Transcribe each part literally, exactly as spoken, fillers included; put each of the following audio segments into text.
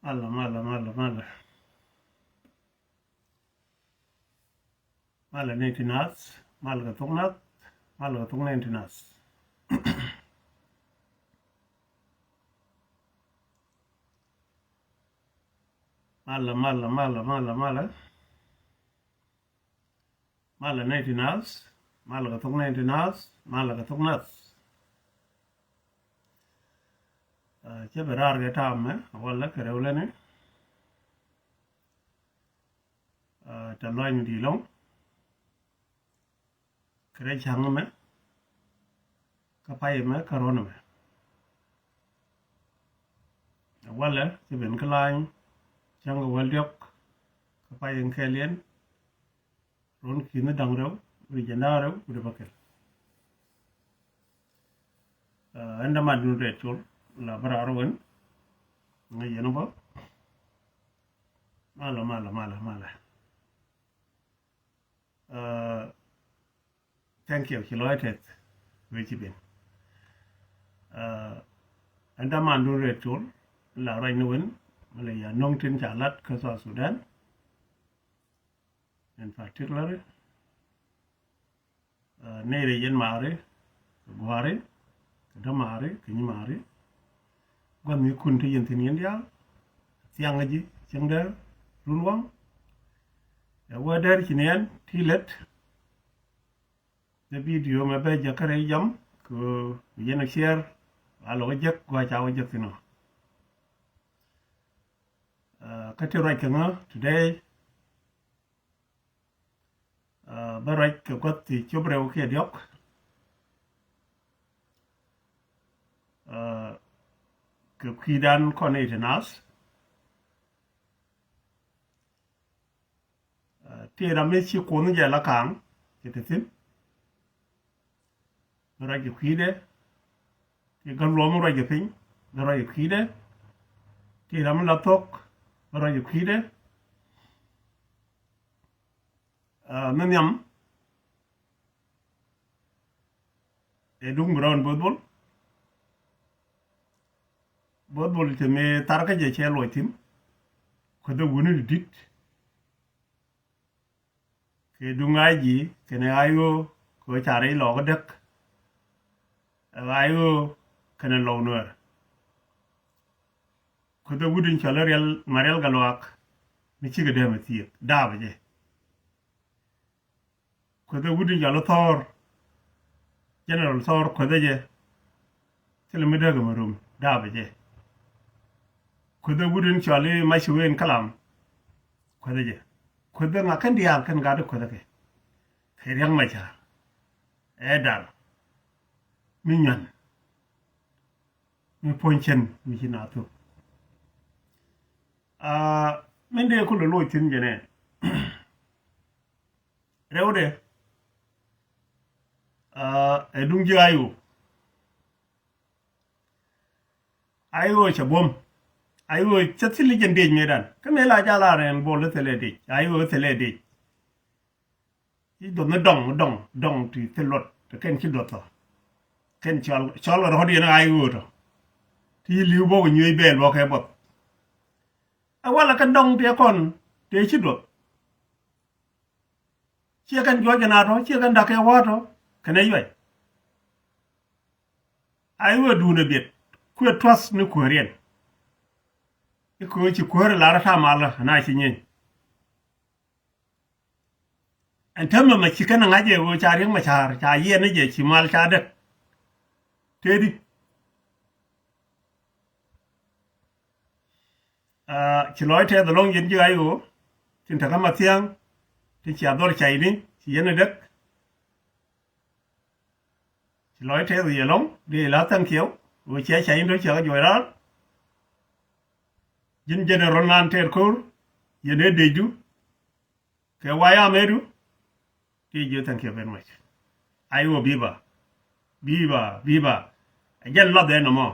Malɛ, malɛ, malɛ, malɛ. Malɛ ni ti nath, malɛ kɛ thok nath, malɛ kɛ thok ni ti nath. Malɛ, malɛ, malɛ, malɛ, malɛ. Malɛ ni ti nath, malɛ kɛ thok ni ti nath, malɛ kɛ thok nath. Ah, cä bi raar kɛ ta̱a̱ mɛ, walɛ kɛ rɛw lɛni. Ah, tɛ lɔny di lɔŋ. Kɛ rɛy ca̱ŋ mɛ, kä pay mɛ, kä ruɔ̱n mɛ. Walɛ cä ben kä lany, ca̱ŋ kɛ wäl diɔ̱k, kä pay in kɛɛliɛn. Ruɔ̱n ki̱n ni da̱ŋ rɛw, wi̱cdɛ jiɛn da̱ŋ rɛw, wi̱cdɛ bäkɛl. Ah, ɛn däman dun rɛt col, la bä raar wän. Ŋäc yɛn bä. Malɛ, malɛ, malɛ, malɛ. Ah, thank you, ci lɔc tɛth. Wee ci ben. Ah, ɛn däman dun rɛt col, la ruac ni wän, la ya nöŋ tin ca lat kä South Sudan. In particular, ah, nɛy rɛy yɛn maari, kɛ gua̱a̱ri, kɛ dämaari, kɛ nyimaari. Gua̱th mi kun te yɛn thi̱n yɛn diaal, thiaŋ ji̱ cieŋ däär, run waŋ. Ɛ wä däär ci ni ɛn ti lät. Dee video mɛ bɛ jɛ kä rɛy jam, kɛ yɛn a share, a lɔ wä jek, gua̱a̱ ca wä jek thi̱n ɔ. Ah, kä ti ruac kɛ ŋä today, ah, bä ruac kɛ gua̱th ti cop rɛw kiɛ diɔ̱k. Ah, kɛ kui̱dan kɔn i̱ ti nath. Ah, ti ram mi ci kuɔth ni jɛ la ka̱a̱ŋ, ci ti thi̱n. Bä ruac kɛ kui̱dɛ, ti gat luɔm ruac kɛ piny, bä ruac kɛ kui̱dɛ. Ti ram mi la thok, bä ruac kɛ kui̱dɛ. Ah, mi nhiam, ɛ duŋ bi rɔɔn bo̱th bol. Bo̱th bol ti mi thar kä jɛ cɛ luɔc thi̱n. Kueth ɛ wuni ti di̱t. Kɛ duŋ a ji̱ kɛnɛ a ɣöö kɛ ɣöö ca rɛy lɔɔk däk. Ɛ ɣa̱c ɣöö kɛnɛ lɔw nuɛɛr. Kueth ɛ wut in cɔl i̱ Riɛl, Mariɛl Gatluak, mi cikɛ dee mɛ thiek, daapɛ jɛ. Kueth ɛ wut in cɔl i̱ Thɔɔr, General Thɔɔr, kueth ɛ jɛ. Thilɛ mi dee kɛ mɛ rum, daapɛ jɛ. Kueth ɛ wut in cɔl i̱ Maci Wen Kalam, kueth ɛ jɛ. Kueth ɛ ŋa kɛn diaal kɛn gat i̱ kueth ɛ kɛ. Kɛ Riɛk Macar. Ɛ dal. Mi nyuan. Mi puɔ̱ny cɛn mi ci na thuk. Ah, min dee kulɛ loc thi̱n jɛ nɛ. Rɛwdɛ. Ah, ɛ duŋ ji̱ a yo̱o̱. A yo̱o̱ cɛ buɔ̱m. A yo̱o̱ cɛ thil i̱ jɛn dec mëëdan. Kä mëë la jal a rɛn buɔl i̱ thilɛ dec. A yo̱o̱ thilɛ dec. Ci duɔth ni dɔŋ, dɔŋ, dɔŋ ti thil luɔt, ti kɛn ci duɔth thɔ. Kɛn cɔl, cɔl kɛ rɔ̱t yɛn a ɣa̱c ɣöö tɔ. Ti ci li̱w bɔk inyuec bɛɛl bɔk kɛ buɔth. Ɛ walɛ kɛn dɔŋ ti ɛ kɔn, ti ci duɔth. Ciɛ kɛn juɔc kɛn a tɔ, ciɛ kɛn da̱k kɛ wa̱a̱ tɔ, kɛn ɛ yuac. A i̱ wee duun ɛ biɛt, kuɛ trust ni kuääriɛn. I̱ köö ci kuäär ɛ lar ɛ ta̱a̱ malä, ɛ na ci nyieeny. Ɛn täämɛ mɛ ci kɛn ɛ ŋa̱c ɛ ɣöö ca Riɛk Macar, ca yiɛn ni jɛ ci mal ca däk. Tëëdi. Ah, ci lɔc tɛth ɛlɔ̱ŋ yɛn ji̱ a yo̱o̱, tin te kä Mathiaŋ, tin cia dhɔr cayni, ci yɛn ɛ däk. Ci lɔc tɛth yɛ ɛlɔ̱ŋ, dee la thank you, ɣöö cia cayni tɔ cia kɛ juɔc raar. Ji̱n General Nan Tɛɛr Ko̱r, yɛn ɛ decdu. Kɛ wayam ëëdu, ti jiö thank you very much. Aiwä biba, biba, biba. Ɛ jɛn lath ɛn nɔmɔ.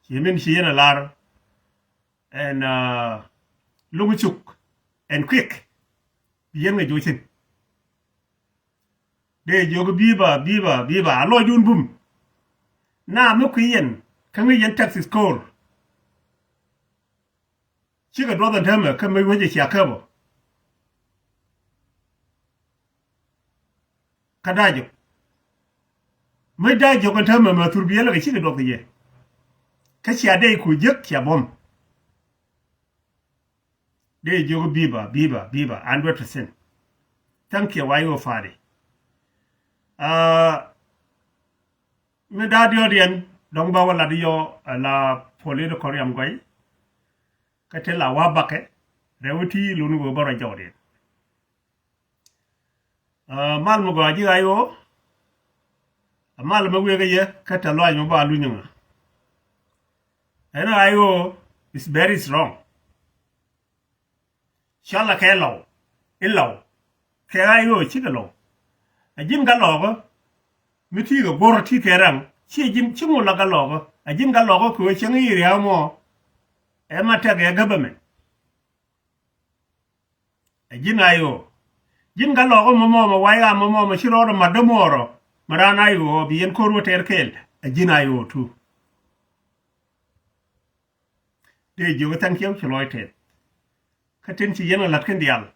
Ci min ci yɛn a lar ɛn, ah, lo̱ŋ cuk ɛn quick. Bi yɛn ŋäc wä cin. Dee jiök biba, biba, biba. A lɔcdun bum. Na mi kui̱ yɛn kä ŋäc yɛn Texas ko̱r. Cikɛ duɔth ɛn täämɛ kä mi wec ɛ cia käp ɔ. Kä da̱a̱ jɔk. Mi da̱a̱ jɔk ɛn täämɛ mɛ thurbiɛl kɛ cikɛ duɔth kɛ jɛ. Kä cia dee ku jek cia buɔ̱m. Dee jiök biba, biba, biba, hundred percent. Thank you, Ayo Fadi. Aa, mi da̱a̱ diɔ̱ɔ̱diɛn dɔ̱ŋ ba wä lat yɔ, ɛ la political riam gɔy. Kä te la wa bakɛ rɛw ti lun wee bä rɔ jɔwdiɛn. Aa, mal mi gɔaa ji̱ Ayo. Ɛ mal mi wëë kä yɛ kä tɛ lɔac mi ba luny ŋa. Ɛn Ayo is very strong. Cɔalɛ kɛ Lɔw, i̱ Lɔw kɛ Ayo cikɛ Lɔw. Ɛ ji̱n Gatluak mi ti kɛ guɔ̱r ti kɛ raŋ, ci ji̱n ci ŋu la Gatluak. Ɛ ji̱n Gatluak kɛ ɣöö cäŋ i̱ ria̱a̱ mɔ. Ɛ ma tɛk ɛ government. Ɛ ji̱n Ayo. Ji̱n Gatluak mɔmɔ mɛ way ram mɔmɔ mɛ ci rɔɔdɛ mat dämuɔɔrɔ. Mɛ raan Ayo bi yɛn ko̱r wä tɛɛr kɛɛl. Ɛ ji̱n Ayo tu. Dee jiök thank you ci lɔc tɛth. Kä tin ci yɛn kɛ la̱t kɛn diaal.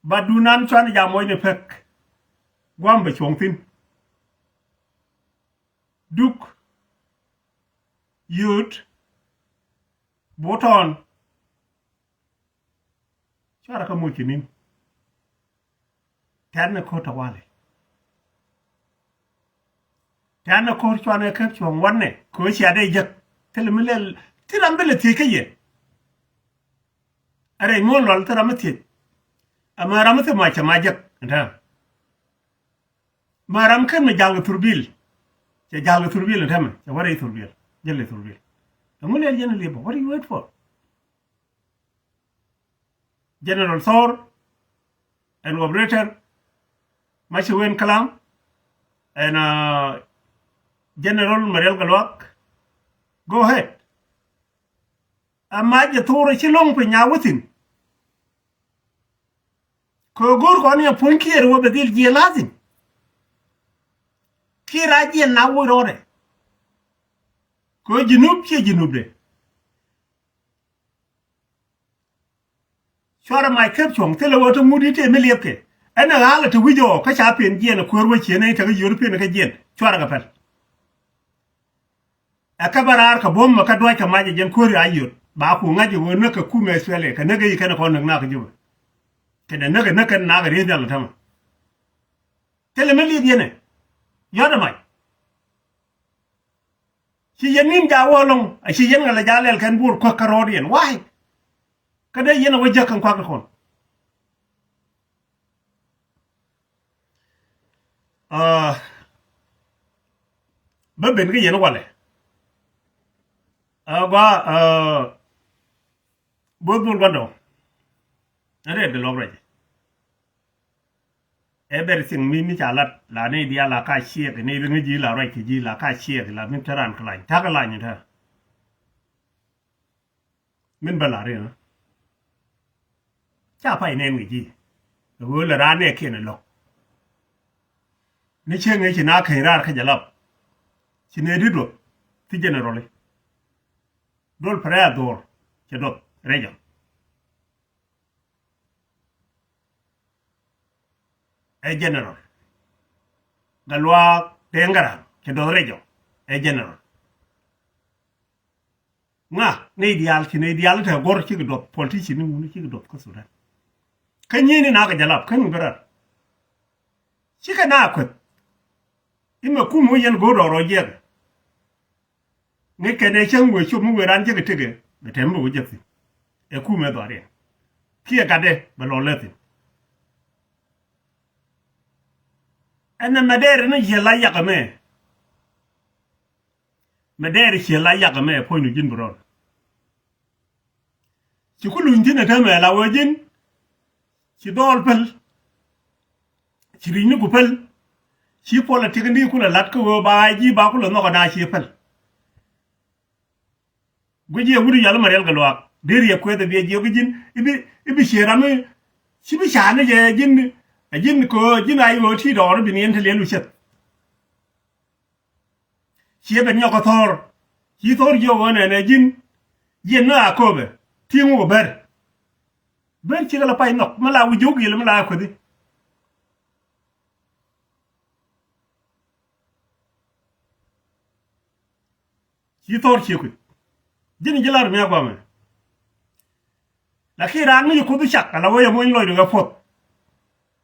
Ba dunan cuan jam muɔcni pek. Guam bɛ cuɔ̱ŋ thi̱n. Duk. Yut. Butɔn. Cuarɛ kä moc kɛ ni̱n. Tɛ̈n ni ko̱r tawali. Tɛ̈n ni ko̱r cuanɛ kä cuɔ̱ŋ wanɛ kɛ ɣöö cia dee jek. Thilɛ mi lɛl, thil ram bi lɛ thiec kä yɛ. Ɛ rɛy muɔ̱ɔ̱n lual thil ram mi thiec. Ɛmɛ ram mi thil mac cɛ mac jek. Ɛn täämɛ. Ma ram ken mi ja̱l kɛ thurbil. Cɛ ja̱l kɛ thurbil ɛn täämɛ. Cɛ wä rɛy thurbil. Jäl rɛy thurbil. Ɛŋu lɛl yɛn liep ɔ? What do you wait for? General Thor, ɛn operator, Maci Wen Kalam, ɛn, uh, General Mariel Galuak. Go ahead. Ama jɛ thor ci loŋ piny a within. Kɛ go̱o̱r kɔn yɛ puɔ̱ny kiɛɛr wä bɛ dhil jiɛ lazim. Kiɛɛr a jiɛn na woi rɔɔdɛ. Kɛ Junub ciɛ Junub de. Cuarɛ mac kep cuɔ̱ŋ thilɛ ɣöö te ŋut i̱ tëë mi liɛpkɛ. Ɛn ɛ ɣa̱lɛ te wi̱c ɔ kä ca piɛn jiɛn ɛ kuäär wä ciën ɛ tekɛ European kä jiɛn cuarɛ kɛ pɛl. Ɛ kɛ bä raar kɛ buɔ̱m ɛ kɛ duac kɛ mac ɛ jɛn kuäär a yio̱t ba ku ŋa̱c ɛ ɣöö näk kɛ kumɛ Australia kɛ näk ɛ yi kɛn ɛ kɔn näk nak ɛ Jubɛ. Kɛnɛ näk ɛ näk kɛn nak ɛ rieth nhial ɛ tämɛ. Thilɛ mi liɛp yɛn ɛ yɔ̱t ɛ mac. Ci yɛn ni̱n ja wä lɔŋ a ci yɛn kɛ lɛ ja lɛl kɛn buɔr kuäk kä rɔɔd yɛn. Why? Kä dee yɛn a wä jäk kɛn kuak kɛ kɔn. Aa, bä ben kä yɛn walɛ. Aa, gua, aa, both bul gua dɔŋ. Ɛ rɛɛt dee lɔk rɛc. Everything mi, mi ca lat la ni diaal la ka ciɛk ni bi ŋäc ji̱ la ruac kɛ ji̱ la ka ciɛk la mi te ran kɛ lany ta̱kä lany te. Min bä la̱r inɔ ca pay nɛn kɛ ji̱. Ɛ ɣöö lɛ raan nɛɛkiɛn ɛ lo̱k ni cieŋ ëë ci na käny raar kä jɛ lap. Ci nɛy di duɔth thi general i̱ duɔl pɛrɛ a dhuɔr cɛ duɔth rɛc ɔ. Ɛ general. Gatluak Dɛŋ Garaŋ cɛ duɔth rɛc ɔ. Ɛ general. Ŋa nɛy diaal ci nɛy diaal te guɔ̱r cikɛ duɔth politician ni wuni cikɛ duɔth kä Sudan. Kä nyieni na kɛ jɛ lap kä nu bɛ rat. Cikɛ na kueth. Imɛ kum wä yɛn go̱o̱r dɔɔr rɔ jiɛk. Ŋäc kɛn ɛ cäŋ wëë cop mi wëë ran jek ɛ tëkɛ bɛ tɛm bɛ wä jek thi̱n. Ɛ kumɛ dhɔriɛn kiɛ gatdɛ bɛ lɔ lät thi̱n. Ɛn ɛmɛ dɛɛr ni ciɛ la yak ɛmɛ. Mɛ dɛɛr ciɛ la yak ɛmɛ puɔ̱nydu ji̱n bi rɔl. Ci ku luny thi̱n ɛ täämɛ la wee ji̱n. Ci dhɔɔl päl. Ci ri̱cni ku päl. Ci puɔl ɛ ti̱kni kulɛ la̱t kä ɣöö ba ji̱ ba kulɛ nhɔk ɛ na ci päl. Guic yɛ wut yal mɛ riɛl kɛ luaak dee riɛk kuɛth ɛ biɛ jiök ji̱n i̱ bi, i̱ bi ciɛ ram i̱ ci bi ca̱a̱n i̱ jɛ ji̱n. Ɛ ji̱n kɛ ɣöö ji̱n a i̱ ɣöö ti dɔɔr i̱ bi niɛn te liɛl wi̱ceth. Ciɛ ben nyɔk kä thɔɔr. Ci thɔɔr jiök ɣöö nɛnɛ ji̱n. Jiɛn ni a kööbɛ. Ti̱i̱ŋ wä kɛ Bär. Bär cikɛ la pay nhɔk mi la wi̱c jiök yɛl mi la kuethi. Ci thɔr ciek kui̱. Ji̱n ji̱ lar mi a guamɛ. Lakin raan mi ci Kuoth cak ala wee yɛ muny lɔcdu kɛ puɔth.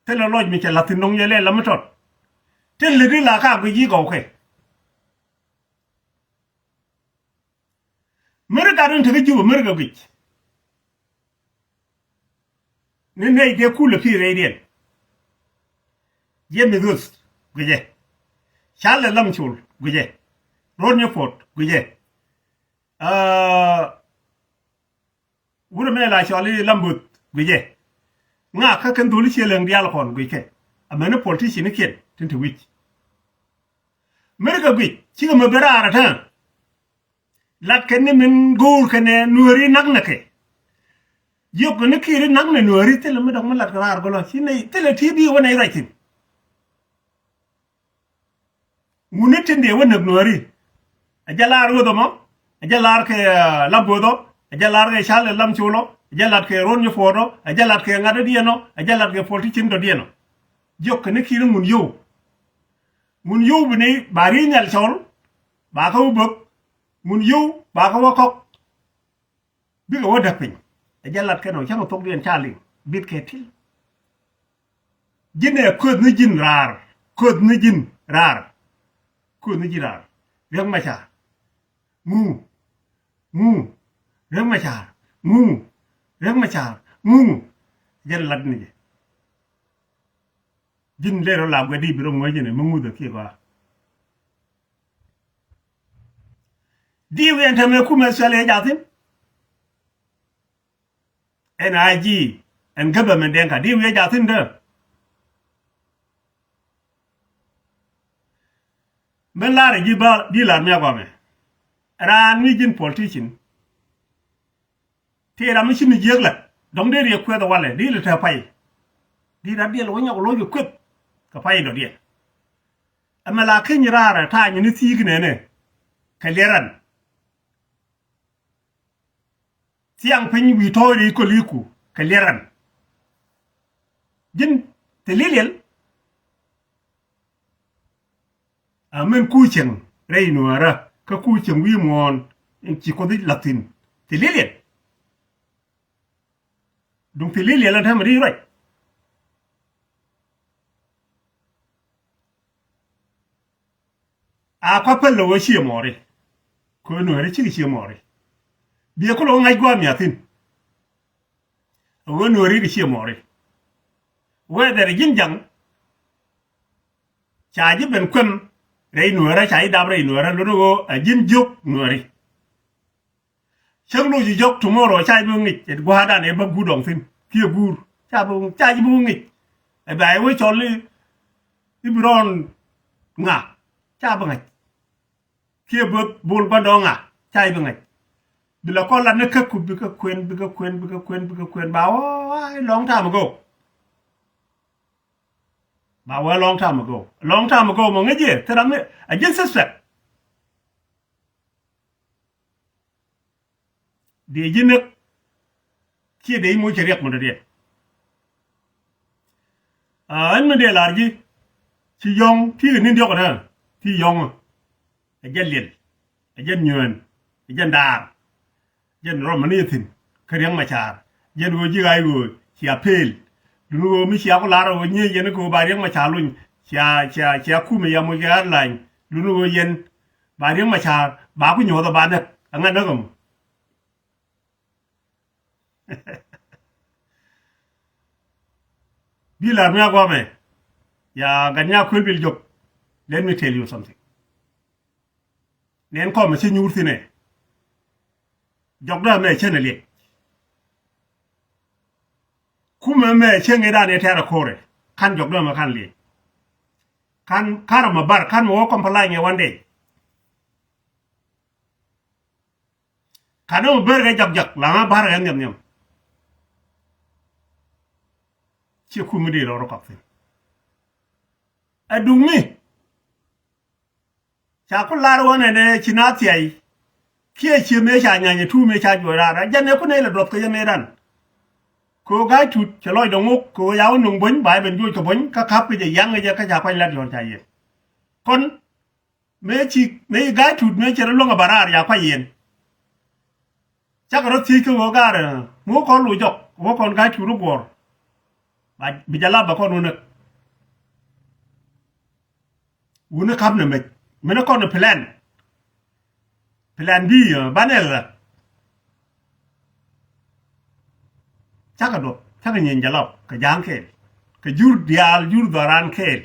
Thilɛ lɔc mi cɛ la̱th thi̱n dɔ̱ŋ yɛ lɛ la mi tɔt. Thil lät i̱ la ka guic i̱ gɔw kɛ. Merika tin te kä Juba, Merika guic. Ni nɛy tëë kulɛ pi̱i̱ rɛydiɛn. James Ŋuth guicɛ. Charles Lam Col guicɛ. Rodney Port guicɛ. Aa, wurɛ mɛ la cɔl i̱ Lam Both guicɛ. Ŋa kä kɛn dholi ciɛ lɛŋ diaal kɔn guickɛ. Amäni politician ni kiɛn tin te wi̱c. Merika guic cikɛ mɛ ben raar ɛ tääŋ. Lat kɛn ni min go̱o̱r kɛnɛ Nuääri nak nɛ kɛ. Jiök kɛ ni Kiir nak nɛ Nuääri thilɛ mi dɔ̱ŋ mi lat kɛ raar gɔlɔ ci nɛy thilɛ ti bi wä nɛy ruac thi̱n. Ŋun ni tin dee wä näk Nuääri. Ɛ jɛ lar Ŋuth ɛmɔ, ɛ jɛ lar kɛ, ah, Lam Both ɔ, ɛ jɛ lar kɛ Charles Lam Col ɔ, ɛ jɛ lat kɛ Rodney Port ɔ, ɛ jɛ lat kɛ ŋa̱t dɔ̱diɛn ɔ, ɛ jɛ lat kɛ politician dɔ̱diɛn ɔ. Jiök kɛ ni Kiir ŋun yio̱w. Ŋun yio̱w bi ni ba ri̱i̱ nhial cɔl, ba kä wä bäk, ŋun yio̱w ba kä wä kɔk. Bikɛ wä däk piny. Ɛ jɛ lat kɛn ɔ cäŋ thokdiɛn ca liŋ bit kɛ til. Ji̱n ɛ köth ni ji̱n raar, köth ni ji̱n raar, köth ni ji̱n raar. Riɛk Macar ŋuŋ, ŋuŋ. Riɛk Macar ŋuŋ, Riɛk Macar ŋuŋ. Jɛn lat ni jɛ. Ji̱n ler rɔ la guɛ di bi rɔ ŋuäc jɛn ɛ mi ŋuth ɛ kiɛ gɔaa. Di wiɛn tɛmɛ kumɛ Australia jathin. Ɛn I G ɛn government dɛn ka di wiɛ jathin dä. Min lar ji̱ ba di lar mi a gɔmɛ. Raan mi ji̱n politician. Ti ram mi ci mi jiäk lat dɔ̱ŋ dee riɛk kuɛth walɛ di lɛ te pay. Di rat diɛl wä nyɔk lo̱c kɛ kueth kɛ pay dɔ̱diɛn. Ɛmɛ la keny raarɛ ta̱a̱ nyini thi̱i̱k nɛnɛ kɛ liɛran. Thiaŋ piny wi̱i̱ tɔ̱ɔ̱c rɛy köliku kɛ liɛran. Ji̱n thililiɛl. A min ku cieŋ rɛy nuäärä kä ku cieŋ wi̱i̱ muɔ̱ɔ̱n in ci Kuoth i̱ la̱thi̱n thililiɛl. Duŋ thililiɛl ɛn täämɛ ri ruac. A kua päl ɛ ɣöö ciɛ mɔɔri. Kɛ ɣöö nuääri cikɛ ciɛ mɔɔri. Biɛ kulɛ wä ŋa̱c gua̱a̱th miathin. Ɛ ɣöö nuääri kɛ ciɛ mɔɔri. Whether ji̱n jaŋ ca ji̱ ben kuem rɛy nuäärä, ca ji̱ dap rɛy nuäärä, lot ɛ ɣöö ɛ ji̱n jiök nuääri. Cäŋ loc ji̱ jɔk tomorrow ca ji̱ bi ŋic ɛ gua̱a̱rdan ɛ bä guur dɔŋ thi̱n kiɛ guur ca bi, ca ji̱ bi ŋic. Ɛ bɛ a i̱ wee cɔl i̱, i̱ bi rɔɔn ŋa ca bi ŋa̱c. Kiɛ bi bol gua̱ndɔɔŋa ca ji̱ bi ŋa̱c. Bi la kɔn lat ni käkku bikɛ kuɛn, bikɛ kuɛn, bikɛ kuɛn, bikɛ kuɛn ba wä a long time ago. Ba wä long time ago. Long time ago mɔ ŋäc jiɛ thil ram mi a ji̱n suspect. Dee ji̱ näk kiɛ dee ji̱ moc cɛ riɛk mɔ dɔ̱diɛn. Aa, ɛn mi dee lar ji̱ ci yɔ̱ŋ ti kɛ ni̱n diɔ̱k ɛnɛ ti yɔ̱ŋ. Ɛ jɛn liɛl, ɛ jɛn nyuɛɛn, ɛ jɛn daar. Jɛn rɔm mi ni thi̱n kä Riɛk Macar. Jɛn ɣöö ji̱ ɣa̱c ɣöö cia pel. Luni ɣöö mi cia ku lar ɣöö nyiey yɛn kɛ ɣöö ba Riɛk Macar luny cia, cia, cia kumɛ ya moc kɛ airline. Luni ɣöö yɛn ba Riɛk Macar ba ku nyuɔth ɛ ba näk. Ɛŋa näk ɛmɔ? Bi lar mi a guamɛ. Ya gat nya kuel bil jok. Let me tell you something. Nɛn kɔmɛ ci nyuur thinɛ. Jɔkdä mɛ cɛn a liɛc. Kumɛ mɛ cɛn ŋi̱dan ɛ tɛr a ko̱rɛ. Kan jɔkdä mɛ kan liɛc. Kan karɛ mɛ bar kan mɛ wä kɔm pɛ lany ɛ one day. Kan mɛ ber kɛ jak jak la ŋa bar kɛ nhiam nhiam. Ci kumɛ di lɔr kɔk thin. Ɛ duŋ mi. Ca ku lar wä nɛnɛ ci na thiay. Kiɛ cie mëë ca nyany ɛ tuum mëë ca juɔc raar ɛ jɛn ɛ ku nɛy lɛ duɔth kɛ jɛ mëë ran. Kɛ ɣöö ga̱a̱c tut cɛ lɔcdɛ ŋok kɛ ɣöö ya wä nöŋ buɔ̱ny ba jɛ ben juɔc kɛ buɔ̱ny kä ka̱p kɛ jɛ yaŋ kɛ jɛ kä ca kuany lat yɔ̱ɔ̱n ca yiɛn. Kɔn mëë ci mëë ga̱a̱c tut mëë cɛ rɔ luäŋ ɛ ba raar ya kuany yiɛn. Cakɛ rɔ thiec kä ɣöö gaarɛ mi wä kɔn loc jɔk wä kɔn ga̱a̱c tut rɔ guɔ̱ɔ̱r. Ba bi jɛ lap bɛ kɔn wä näk. Wuni kap ni mec mini kɔn plan. Plan bi banɛ la. Cakɛ duɔth cakɛ nyieeny jɛ lap kɛ ja̱a̱ŋ kɛɛl kɛ jur diaal jur dhɔran kɛɛl.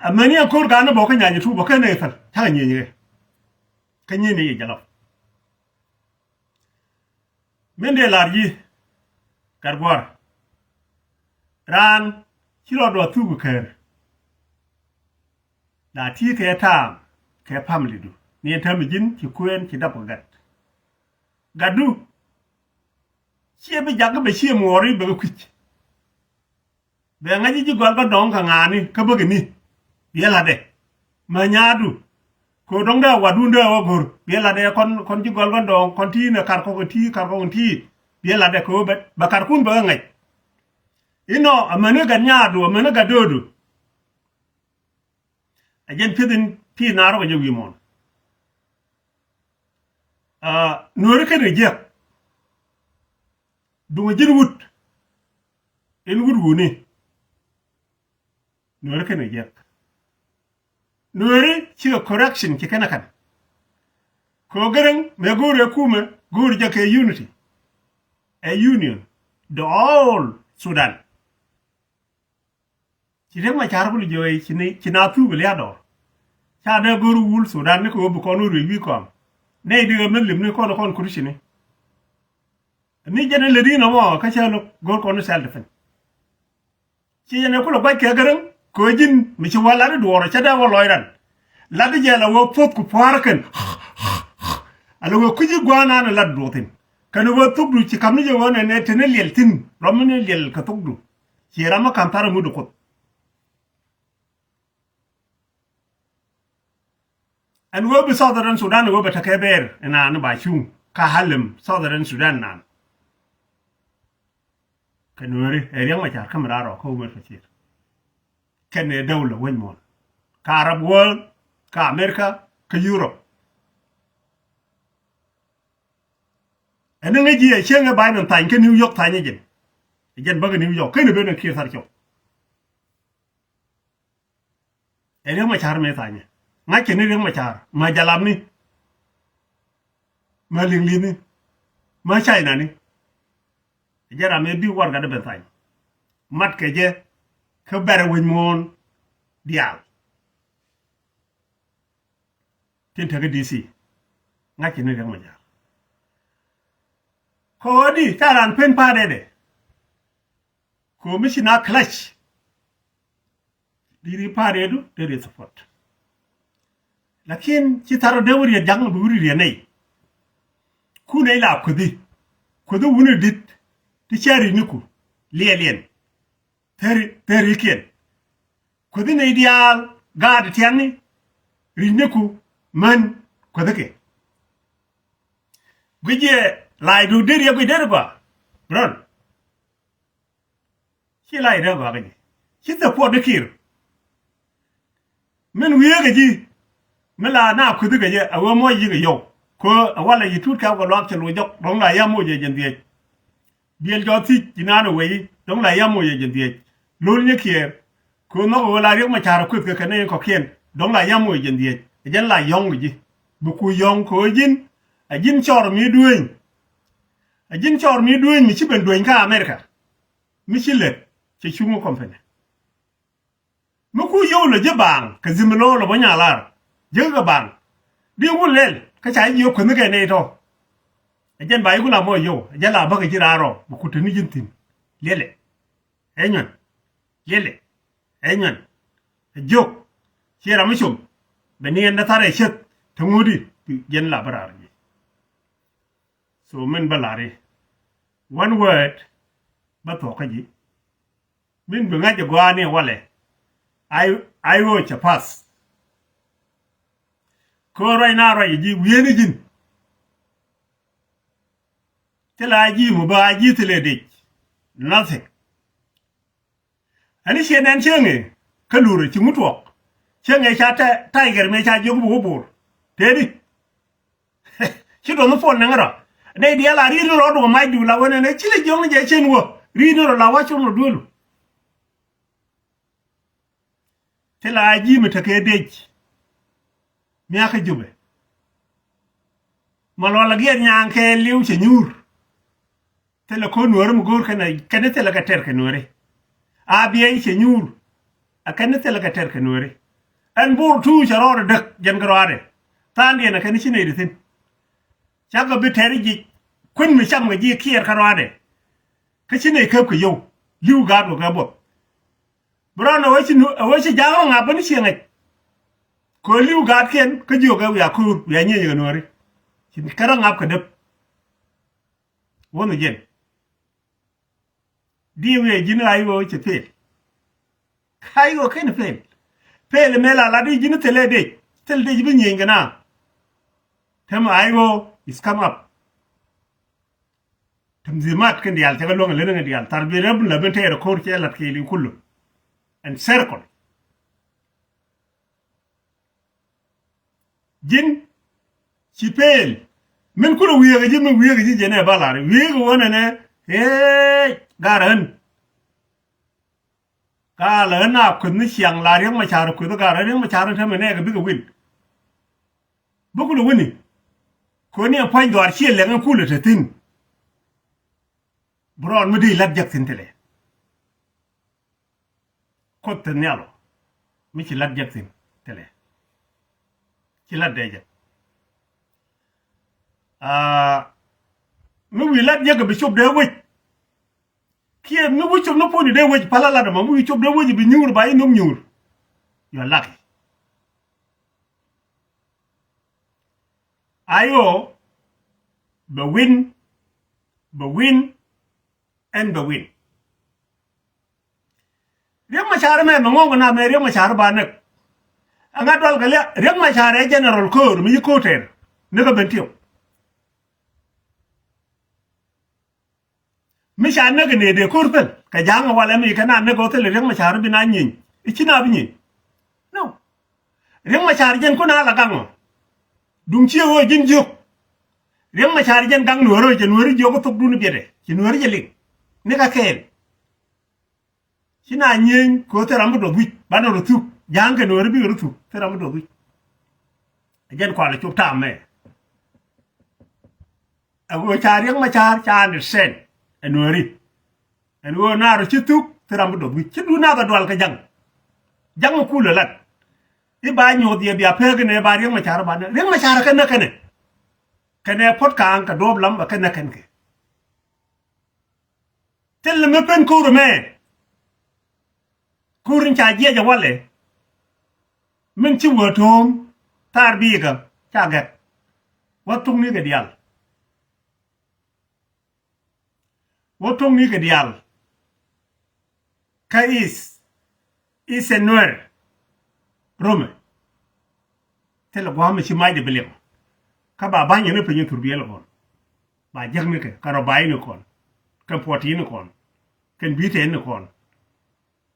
Ɛ mɛni ɛn ko̱r ga̱a̱n ni bɔ kä nyany ɛ tup bɔ kɛn ni päl cakɛ nyieeny kɛ. Kä nyieeny ni yɛ jɛ lap. Min dee lar ji̱ gat gua̱r. Raan ci rɔɔdu a thuk kɛɛr. La ti kɛ taam kɛ pamilidu ni ɛn täämɛ ji̱n ci kuëën ci dap kɛ gat. Gatdu ciɛ bi jak bɛ ciɛ muɔɔri bɛ kɛ kui̱c. Bɛ ŋa̱c ji̱ gɔl kä dɔ̱ŋ kɛ ŋa̱a̱ni kä bäkɛ ni. Biɛ la̱tdɛ. Mä nyaadu. Kɛ dɔ̱ŋ dee a watdun dee a wä go̱r biɛ la̱tdɛ kɔn kɔn ji̱ gɔl kä dɔ̱ŋ kɔn ti nɛ kar kɔk in ti kar kɔk in ti. Biɛ la̱tdɛ kɛ wä bɛ bɛ karkun bɛ kɛ ŋa̱c. Inɔ amäni gat nyaadu amäni gat döödu. Ɛ jɛn pi̱eth in ti naar rɔk ɛ jɛ wi̱i̱ muɔ̱ɔ̱n. Nuääri ken reject. Duŋ ji̱n wut in wut wuni. Nuääri ken reject. Nuääri cikɛ correction ci kɛn ɛ kɛn. Kɛ ɣöö Gäräŋ mëë go̱o̱ri ɛ kumɛ go̱o̱ri jɛ kɛ unity. Ɛ union the all Sudan. Ci Riek Machar kul jiɔi ci ni ci na thuk lia̱a̱ dɔɔr. Ca dee go̱r wul Sudan ni kɛ wä bi kɔn wä ruëc wi̱i̱ kɔam. Nɛy di ɣä mi lim ni kɔn kɔn kuri ci ni. Ni jɛn in lät in ɔmɔ kä cä lo̱k go̱r kɔn self defense. Ci jɛn in kulɛ guac kɛ Gäräŋ kɛ wä ji̱n mi ci wä lat i̱ duɔɔr cä dee wä lɔc ran. Lat i̱ jɛ la wä puɔth ku pua̱a̱r kɛn. Ala wä kui̱ci gua̱a̱r naan in lat duɔɔr thi̱n. Kɛn wä thukdu ci kam ni jɛ wä nɛn ɛ te ni liɛl thi̱n rɔm ni liɛl kɛ thukdu. Ci ram mi ka̱n thar aŋut ɛ Kuoth. Ɛn ɣöö bi Southern Sudan ɣöö bɛ tekɛ bɛɛr ɛn an ba cuŋ ka halem Southern Sudan nan. Kɛ Nuääri ɛ Riek Machar kä mi raar rɔ kä Omar Bashir. Kɛn ɛ dawla wec muɔ̱ɔ̱n kä Arab world kä America kä Europe. Ɛn ni ŋäc ji̱ ɛ cieŋ ɛ ba̱ny ni thany kä New York thany ɛ jɛn. Ɛ jɛn bäkɛ New York ken ɛ ben ɛ kiɛ thar cɔk. Ɛ Riek Machar mëë thanyɛ ŋa̱ckɛ ni Riek Machar ma jalapni ma liŋli̱thni ma cainani. Ɛ jɛ ram mëë bi warɛgakdɛ ben thany matkɛ jɛ kä bɛrɛ wec muɔ̱ɔ̱n diaal. Tin tekä D C ŋa̱ckɛ ni Riek Machar. Kɛ ɣöö di ca ran pen pa̱a̱dɛ dɛ. Kɛ ɣöö mi ci na clash. Diri pa̱a̱r riɛtdu dee riɛt support. Lakin ci thar rɔ dee wä riɛt ja̱ŋ bi wä ri riɛt nɛy. Ku nɛy la kuethi kuethi wuni di̱t ti cɛ ri̱cniku liɛliɛn. Theri therikiɛn kuethi nɛy diaal gaat tiani. Ri̱cniku män kuethi kɛ guic yɛ la̱a̱cdu dee riɛt guic dee ri gɔaa. Brɔn. Ci la idä gɔaa kä ji̱ ci the puɔt di kir. Min wiee kɛ ji̱ mi la na kui̱thi kɛ jɛ a wee muɔc yi̱ kɛ yɔw. Kɛ a walɛ yi tut kɛ a wä luaak cɛ loc jɔk dɔ̱ŋ la yam moc yɛ jɛn dhiec. Biɛl jɔɔth thiec ci naan ɛ wee yi dɔ̱ŋ la yam moc yɛ jɛn dhiec. Lo̱l nyɛ kiɛɛr. Kɛ ɣöö nhɔk ɣöö la Riek Machar kueth kɛ kɛn ni kɔ̱kiɛn dɔ̱ŋ la yam ɣöö jiɛn dhiec ɛ jɛn la yɔ̱ŋ kɛ ji̱. Bi ku yɔ̱ŋ kɛ ɣöö ji̱n a ji̱n cɔɔr mi dueeny. A ji̱n cɔɔr mi dueeny mi ci ben dueeny kä America. Mi ci lät cɛ cuŋ ɛ company. Mi ku yio̱w lɛ ji̱ baaŋ kɛ dhim lo̱o̱ lɛ bä nyaal lar ji̱ kɛ baaŋ. Di wun lɛl kä ca ji̱ yio̱w kuänh kɛ nɛy tɔ̱. A jɛn ba yi ku la mɔ yio̱w a jɛn la bäkɛ ji̱ raar rɔ bi ku te ni ji̱n thi̱n. Liɛlɛ. Ɛ nyuɛn. Liɛlɛ. Ɛ nyuɛn. Ɛ jiök. Ciɛ ram mi com bɛ ni ɛn dä thar ɛ cieth te ŋuudi. Jɛn la bä raar ji̱. So min bä lar i̱ one word bä thuɔ̱k kä ji̱. Min bi ŋa̱c ɛ gɔaa ni walɛ. Ay ay ɣöö cɛ path. Kɛ ɣöö ruac na ruac ji̱ wi̱i̱ni ji̱n. Thilɛ a ji̱ mi bä a ji̱ thilɛ dec. Nothing. Ani ciɛ nɛn cieŋ ëë kä lurɛ ci ŋut tuɔɔk. Cieŋ ëë ca tɛ-, tiger mëë ca jiök bi wä bo̱o̱r. Tëëdi. Ci duɔth ni puɔl nɛŋ rɔ. Nɛy diaal a ri̱t ni rɔ duɔ̱k mac diw la wänɛ nɛ ci lɛ jiök ni jɛ cien wä. Ri̱t ni rɔ la wä com rɔ duelu. Thilɛ a ji̱ mi tekɛ dec. Miakä Jubɛ. Ma luɔl a giɛt nyaŋ kɛ li̱w cɛ nyuur. Thilɛ ko̱ nuääri mi go̱o̱r kɛn, kɛn thilɛ kɛ tɛr kɛ nuääri. A biɛy cɛ nyuur. A kɛn thilɛ kɛ tɛr kɛ nuääri. Ɛn bo̱r tuuc cɛ rɔɔdɛ däk jɛn kɛ rɔaadɛ. Thaandiɛn a kɛn ci nɛy di thi̱n. Cakɛ bi tɛr ji̱ kuën mi cam kɛ ji̱ kiɛɛr kɛ rɔaadɛ. Kä ci nɛy käp kɛ yio̱w. Li̱w gaat wä kɛ buɔth. Bi rɔɔn ɛ wee ci nu-, ɛ wee ci ja̱a̱ŋ ŋa̱p bä ni cieŋ ŋäc. Kɛ li̱w gaatkiɛn kä jiök ɛ wiaa ko̱o̱r wiaa nyieny kɛ nuääri. Ci kärä ŋa̱p kɛ däp. Wänh jiɛn. Di wiaa ji̱n ɣa̱c ɣöö ci pel. Ɣa̱c ɣöö ken pel. Pel mëë la lat i̱ ji̱n thilɛ dec. Thil dec bi nyieny kɛ na. Täämɛ ɣa̱c ɣöö is come up. Tɛm dhimat kɛn diaal cɛ kɛ luäŋ ɛ leni kɛn diaal. Thar bi rɛp la ben tɛɛr ɛ ko̱r cɛ lat kɛɛliw kulu. Ɛn circle. Ji̱n ci pel. Min kulɛ wi̱i̱ kɛ ji̱, min wi̱i̱ kɛ ji̱ jɛn ɛ ba lar. Wi̱i̱ kɛ wänɛ nɛ. Ee, gar ɣän. Gaa lɛ ɣän a kueth ni ciaŋ la Riɛk Macar kueth gaa rɔ Riɛk Macar ni tämɛ nɛɛkɛ bikɛ win. Bä kulɛ wini. Koni ɛn pua̱ny dhɔaar ciɛ lɛŋ ɛn kulɛ te thi̱n. Bi rɔɔd mi dee lat jek thi̱n thilɛ. Kuoth te nhial ɔ. Mi ci lat jek thi̱n thilɛ. Ci lat dee jek. Aa, mi wi̱i̱ lat jek bi cop dee wec. Kiɛ mi wi̱i̱ cop ni puɔ̱nydu dee wec pal a lat ɛmɔ, mi wi̱i̱ cop dee wec bi nyuur ba inum nyuur. You are lucky. Ayo, bɛ win, bɛ win, ɛn bɛ win. Riɛk Macar mɛ, mɛ ŋɔŋ na mɛ Riɛk Macar ba näk. Ɛŋa dual kɛ liak, Riɛk Macar ɛ general ko̱o̱r mi ci ko̱o̱r tɛɛr. Näk ɛ Bentiu. Mi ca näk ɛ nɛy dee ko̱r päl kɛ ja̱a̱ŋ ɛ walɛ mi kɛ na näk ɛ wä thilɛ Riɛk Macar bi na nyieny. I̱ ci na bi nyieny. No. Riɛk Macar jɛn kun a la gaŋ ɔ. Duŋ ci ɛ ɣöö ji̱n jiök. Riɛk Macar jɛn gaŋ nuäärä jɛ nuääri jiök ɛ thok dun biɛtdɛ ci nuääri jɛ liŋ. Ni ka kɛɛl. Ci na nyieny kɛ ɣöö thil ram bi duɔth wi̱c banɛ rɔ thuk ja̱a̱ŋ kɛ nuääri bikɛ rɔ thuk thil ram bi duɔth wi̱c. Ɛ jɛn kualɛ cop ta̱a̱m mɛ. Ɛ ɣöö ca Riɛk Macar ca understand ɛ nuääri. Ɛn ɣöö naar ci thuk thil ram bi duɔth wi̱c ci duun nath ɛ dual kɛ ja̱ŋ. Ja̱ŋ ɛ kulɛ lat. I̱ ba nyuɔth yɛ bia pek inɛ ba Riɛk Macar ba näk Riɛk Macar ɛ kɛ näk kɛnɛ. Kɛnɛ puɔ̱t kaaŋ kɛ duɔ̱ɔ̱p lam ɛ kɛ näk kɛn kɛ. Thilɛ mi pen ko̱r ɛmɛ. Ko̱r in ca jiɛc ɛ walɛ. Min ci wä to̱o̱m thar biikä ca gɛk. Wä thok ni kɛ diaal. Wä thok ni kɛ diaal. Kä is, is ɛ nuɛr. Romɛ. Thilɛ gua̱a̱mɛ ci macdɛ bi liɛŋ. Kä ba ba̱ny ni piny thur biɛl kɔn. Ba jäk ni kɛ kä rɔ ba ini kɔn. Kɛn puɔt ini kɔn. Kɛn bi̱i̱ tɛ ini kɔn.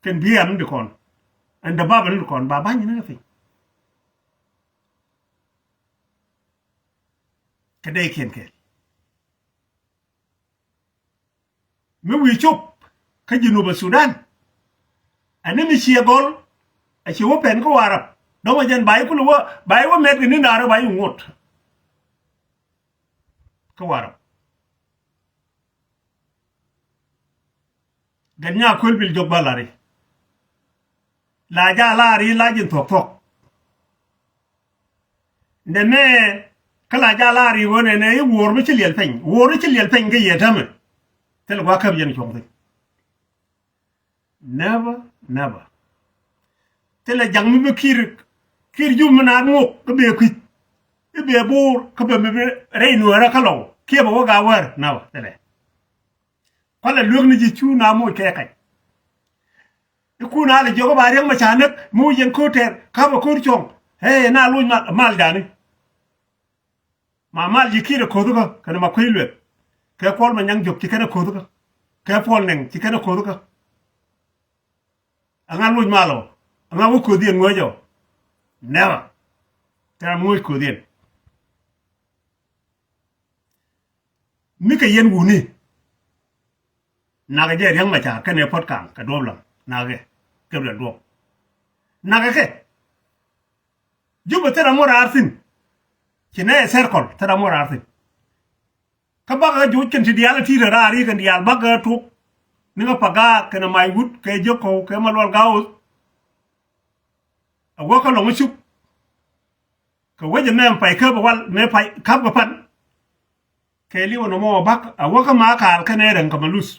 Kɛn bi̱i̱ am ini kɔn. Ɛn dɛ bapɛ ini kɔn ba ba̱ny ni kɛ piny. Kɛ dee kiɛn kɛɛl. Mi wi̱i̱ cop kä Jinubä Sudan. Ɛn ni mi ciɛ gɔl. A ci wä pɛn kä Warap dɔ̱ŋ a jɛn ba i̱ kulɛ wä ba i̱ wä mɛt kɛ ni naar ba i̱ ŋot. Kä Warap. Gɛn nya kuel bil jok ba lari. La ja lari la jin thuɔk thuɔk. Nɛmɛ kä la ja lari wä nɛnɛ i̱ wuɔr mi ci liɛl peny wuɔr mi ci liɛl peny kä yɛ tämɛ. Thil gua käp yɛn cuɔŋ thi̱n. Never, never. Thilɛ ja̱ŋ mi bi ki̱i̱r ki̱i̱r jum mi naan ŋok kä bee kui̱c. I̱ bee buur kä bee mi bi rɛy nuäärä kä lɔw kiɛ bɛ wä gaa wäär never thilɛ. Kualɛ luek ni ji̱ cu na moc kɛ kac. I̱ kun a lɛ jiɔk i̱ ba Riɛk Macar näk mi wi̱c yɛn ko̱r tɛɛr ka̱pɛ ko̱r cuɔ̱ŋ. Ɛ na loc mal, mal dani. Ma Mal ji̱ Kiir ɛ ko̱thikä kɛnɛ ma kuec lueth. Kɛ Kuɔl Manyaŋ Jok ci kɛn ɛ ko̱thikä. Kɛ Puɔl Nɛŋ ci kɛn ɛ ko̱thikä. Ɛŋa loc mal ɔ? Ɛŋa wä ko̱thiɛn ŋuäc ɔ? Never. Tɛ̈ra mi ŋuäc ko̱thiɛn. Mi kɛ yɛn wuni. Nakɛ jɛ Riɛk Macar kɛnɛ Puɔt Kaŋ kɛ Duɔ̱ɔ̱p Lam. Nakɛ kɛ Gabriel Duɔ̱ɔ̱p. Nakɛ kɛ. Jubɛ thil ram wä raar thi̱n. Ci nɛ ɛ circle thil ram wä raar thi̱n. Kä bakɛ kɛ joc kɛn ti diaal ti rɛ raar i̱ kɛn diaal bakɛ kɛ tok. Ni kɛ Pagaak kɛnɛ Mac Wut kɛ Jek Kɔw kɛ Malual Gaawuth. A wä kä Lɔŋ Cuk. Kɛ wec ɛmɛ pay käp wal mɛ pay käp kɛ pan. Kɛ liwä nɔmɔ bak a wä kä Makal kɛnɛ Rɛŋ kɛ Maluth.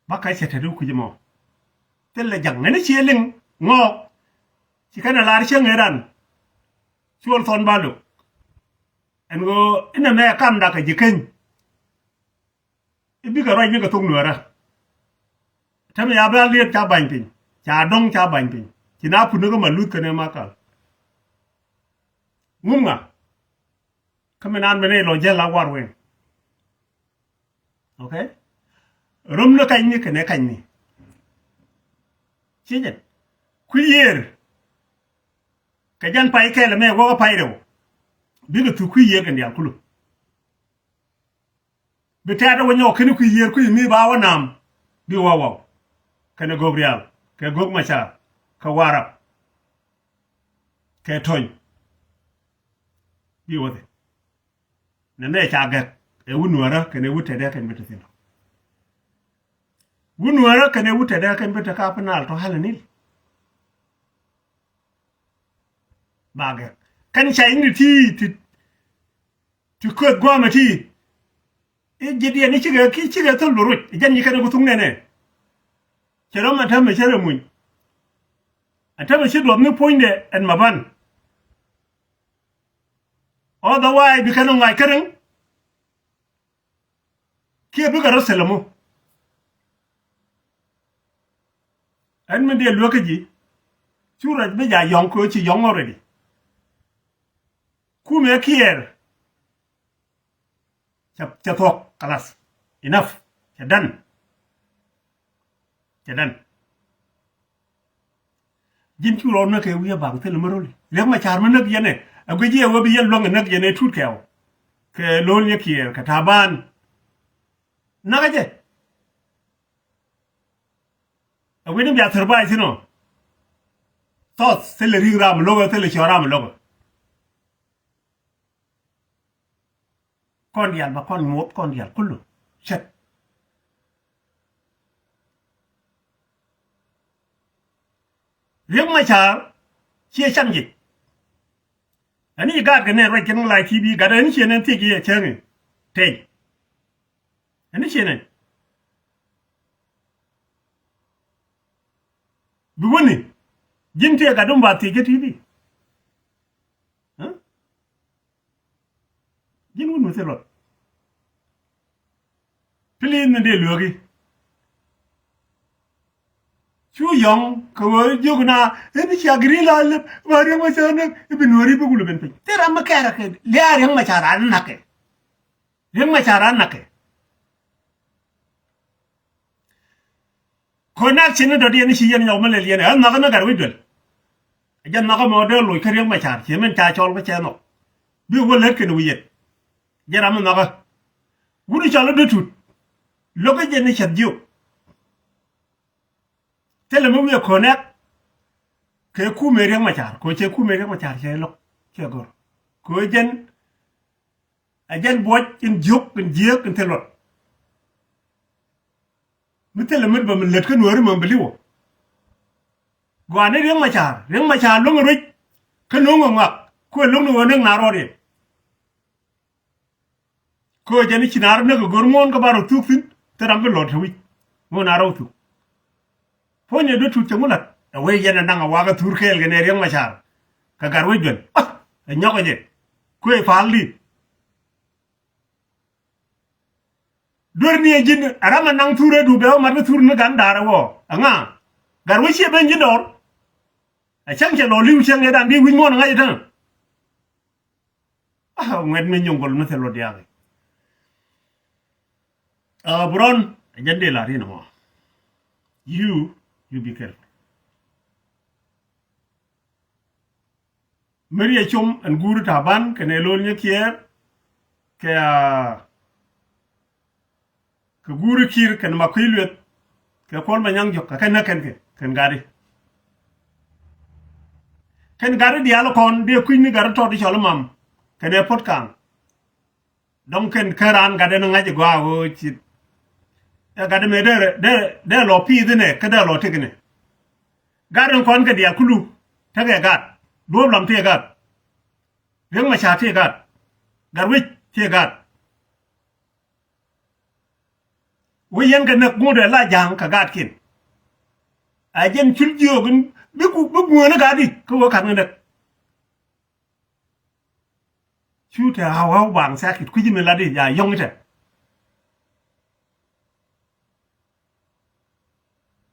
Bak kä cɛ te di kui̱c ɛmɔ. Thilɛ jaŋ nɛni ciɛ liŋ ŋɔɔk. Ci kɛn a lar cieŋ ëëdan. Cuɔl Thɔn Balok. Ɛn ɣöö inɛ mɛ kamda kɛ ji̱ keny. I̱ bikɛ ruac bikɛ thok Nuäärä. Tɛmɛ ya bɛ a liet ca ba̱ny piny. Ca dɔ̱ŋ ca ba̱ny piny. Ci na put ni kä Maluth kɛnɛ Makal. Ŋum ŋa. Kä mi naan mi nɛy lɔ jɛl a war wɛŋ. Okay. Rom ni kany ni kɛnɛ kany ni. Ci jɛn kui̱ yiër. Kɛ jɛn pay kɛl mɛ wä kä pay rɛw. Bikɛ thuk kui̱ yiër kɛn diaal kulu. Bi tɛ̈t wä nyɔk kɛn kui̱ yiër kui̱ mi ba wä nam. Bi wä waw. Kɛnɛ Gok Rial kɛ Gok Macar kɛ Warap kɛ Tony. Bi wä thil. Nɛ mɛ ca gɛk ɛ wut Nuäärä kɛnɛ wut tɛtdɛ kɛn bi te thi̱n. Wut Nuäärä kɛnɛ wut tɛtdɛ kɛn bi te kap nal tɔ hal nil. Ba gɛk kɛn ca in ti ti ti kueth guamɛ ti. I̱ ji̱ diɛn i̱ cikɛ ki cikɛ thol bi ruc i̱ jɛn nyi kɛn ku thuŋ nɛnɛ. Cɛ rɔm ɛn täämɛ cɛ rɛ muny. Ɛn täämɛ ci duɔth ni puɔ̱nydɛ ɛn ma ban. Otherwise bi kɛn ŋa̱c käräŋ. Kiɛ bikɛ rɔ thilɛ mɔ. Ɛn min diɛ luäk kä ji̱. Cu rɛc bi ja yɔ̱ŋ kɛ ci yɔ̱ŋ already. Kumɛ kiɛɛr. Cɛ cɛ thuɔ̱k kalas. Enough. Cɛ dan. Cɛ dan. Ji̱n cu rɔɔd näk kɛ wi̱i̱ a baŋ thilɛ mi rol. Riɛk Macar mi näk yɛn ɛ a guic yɛ wee bi yɛn luäŋ ɛ näk yɛn ɛ tut kɛɛw. Kɛ lo̱l yɛ kiɛɛr kɛ Taban. Nakä jɛ. A wi̱ni bia thir ba̱a̱c thi̱n ɔ. Thɔth thilɛ ri̱ŋ ram lo̱k ɛ thilɛ cɔɔr ram lo̱k ɛ. Kɔn diaal ba kɔn nyuɔth kɔn diaal kulu. Cɛt. Riɛk Macar ciɛ cam jic. Ani gaat kɛ nɛn ruac kɛn ŋa la T V gat ani ciɛ nɛn thiec yɛ cäŋ i̱ tɛy. Ani ciɛ nɛn. Bi wäni ji̱n tëë gat dum ba thiec kä T V. Ji̱n wut mi thil luɔt. Please ni dee luäki. Cu yɔ̱ŋ kɛ ɣöö jiök na i̱ bi cia giri la lep ba Riɛk Macar näk i̱ bi Nuääri bi wulɛ ben piny. Thil ram mi kɛɛrɛ kɛ lia̱a̱ Riɛk Macar a nakɛ. Riɛk Macar a nakɛ. Ko̱ nak cin ni dɔ̱diɛn ni ci yɛn nyɔk mi lɛl yɛn ɛ nhɔk ni gat wi̱c duel. Ɛ jɛ nhɔk ɛmɔ dee loc kä Riɛk Macar ci min ca cɔl kä cɛ nhɔk. Bi wä lät kɛn wi̱c yɛn. Jɛ ram mi nhɔkä. Wut cɔl i̱ Dut Tut. Lo̱k kä jɛ ni cɛth jiök. Thilɛ mi wi̱i̱ ɛ ko̱n nɛk. Kɛ kumɛ Riɛk Macar ko̱ cɛ kumɛ Riɛk Macar cɛ lo̱k cɛ gɔ̱r. Ko̱ jɛn Ɛ jɛn buɔc in jiök in jiääk in thil luɔt. Mi thilɛ mit bä mi lät kä Nuääri mɛ bi li̱wä. Gɔaa ni Riɛk Macar, Riɛk Macar lo̱ŋ in ruec kä no̱o̱ŋ ɛ ŋɔak kuɛ lo̱ŋ ni ɣöö näk na rɔɔdiɛn. Kä jɛn i̱ ci na rɔ näk ɛ go̱r muɔ̱ɔ̱n kä ba rɔ thuk thi̱n thil ram bi lɔt te wi̱c muɔ̱ɔ̱n na rɔ thuk. Puɔ̱nyɛ Dut Tut cɛ ŋu la̱t ɛ wee yɛn ɛ naŋ ɛ wakä thur kɛɛl kɛ nɛ Riɛk Macar. Kɛ Gatwec Duel ɛ nyɔk ɛ jɛ kuëë pa̱a̱l di̱t. Duer ni ɛ ji̱n ɛ ram ɛ naŋ thur ɛ du bɛ wä mat kä thur ni gan da̱a̱r ɛ wä ɛŋa. Gatwec ciɛ ben ji̱ dɔɔr. Ɛ cäŋ cɛ lɔ li̱w cäŋ ɛ dan di wi̱c muɔ̱ɔ̱n ɛ ŋa̱c ɛ täŋ. Ah, ŋuɛt mi nyuŋ gol mi thil wä diaak. Ah, Brown, ɛ jɛn dee la rin mɔ. You, you be careful. Mi riɛ com ɛn guuri Taban kɛnɛ Lol Nyakiɛɛr kɛ, ah, kɛ guuri Kiir kɛn Makuei Lueth kɛ Kuɔl Manyaŋ Jɔk kɛ kɛn nä kɛn kɛ kɛn gari. Kɛn gari diaal kɔn dee kui̱ny ni gari tɔt i̱ cɔl imam kɛnɛ Puɔt Kaŋ. Dɔ̱ŋ kɛn kä raan gat ɛn ŋa̱c ɛ gɔaa ɣöö ci ɛ gat ɛmɛ dee, dee, dee lɔ pi̱i̱th inɛ kä dee lɔ tëk inɛ. Gat in kɔn kɛ diaal kulu tekɛ gat. Duɔ̱ɔ̱p Lam tëë gat. Riek Macar tëë gat. Gatwec tëë gat. Wee yɛn kɛ näk ŋot ɛ la ja̱a̱ŋ kɛ gaatkiɛn. Ɛ jɛn cul jiök in bi ku, bi guäär ni gat i̱ kä wee ka̱n kɛ näk. Cu te haw haw baŋ sakit kui̱ci mi lat i̱ ja yɔ̱ŋ itɛ.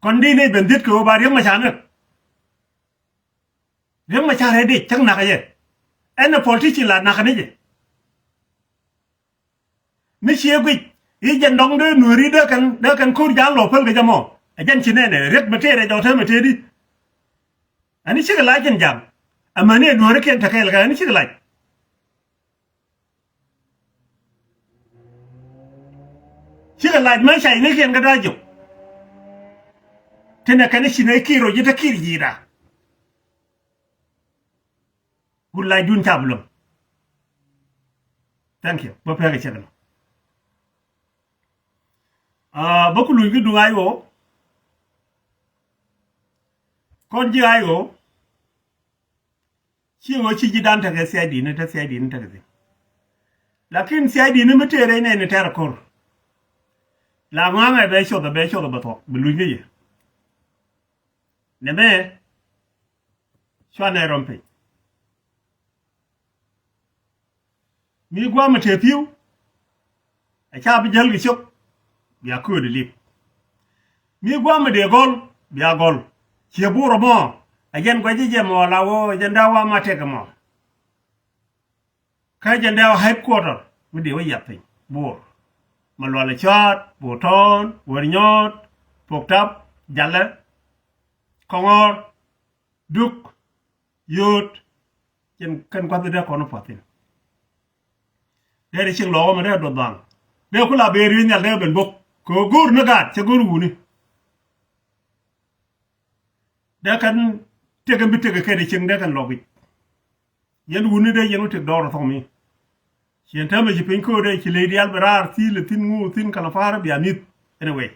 Kɔn di ni ben dhiet kɛ wee ba Riek Macar näk. Riek Macar ɛ dee cäk nakä jɛ. Ɛn ɛ politician la nakä ni jɛ. Mi ciɛ guic i̱ jɛn dɔ̱ŋ dee nuääri dee kɛn, dee kɛn ko̱r ja̱a̱ŋ lɔ päl kɛ jɛ mɔ. Ɛ jɛn ci nɛnɛ Riek Macar ɛ jɔw te Macar di. Ani cikɛ lac kɛn ja̱a̱ŋ. Amäni ɛ nuääri kiɛn te kɛɛl kɛ ani cikɛ lac. Cikɛ lac mɛ cay ni kiɛn kä da̱a̱ jok. Tinɛ kɛn ci nɛ Kiir rɔ ji̱ te Kiir ji̱i̱da. Wut lacdun ca bi lo̱ŋ. Thank you. Bä pɛk ɛ cɛ kɛ lo̱ŋ. Ah, bä ku luny ki duŋ ay ɣöö kɔn ji̱ ay ɣöö ci ɣöö ci ji̱ dan tekɛ C I D ni te C I D ni tekɛ thi̱n. Lakin C I D ni mi tëë rɛy nɛy ni tɛr ko̱r. La ŋɔaŋɛ bɛ coth bɛ coth bɛ thuɔk bi luny ki yɛ. Nɛmɛ cua nɛy rɔm piny. Mi gua̱a̱mɛ te pi̱w. Ɛ ca bi jäl kɛ cop bia köödɛ lip. Mi gua̱a̱mɛ dee gɔl bia gɔl. Ciɛ Bor ɛmɔ ɛ jɛn gua̱ci jɛ mɔ la wä ɛ jɛn da̱a̱ wa ma tɛk ɛmɔ. Kä jɛn dee wä headquarter mi dee wä yiath piny Bor. Malual ɛ cɔaat, Bor Town, Wär Nyɔɔt, Pok Tap, Jalɛ, Kɔŋɔr, Duk, Yööt. Jɛn kɛn gua̱th dee kɔn pua̱thin. Dee ri cieŋ lɔɔk ɔmɛ dee duɔth dhaŋ. Dee ku la ben ri̱i̱n nhial dee ben bok kɛ ɣöö go̱o̱r ni gaat cɛ go̱o̱r wuni. Dee kɛn tëk ɛn bi tëk kɛ kɛn cieŋ dee kɛn lɔk i̱ yɛn wuni dee yɛn wä tëk dɔɔr thɔk mi. Ciɛn täämɛ ci piny köödɛ ci ley diaal bi raar thi̱i̱l thi̱n ŋu thi̱n kalafaar bia mi̱th. Anyway.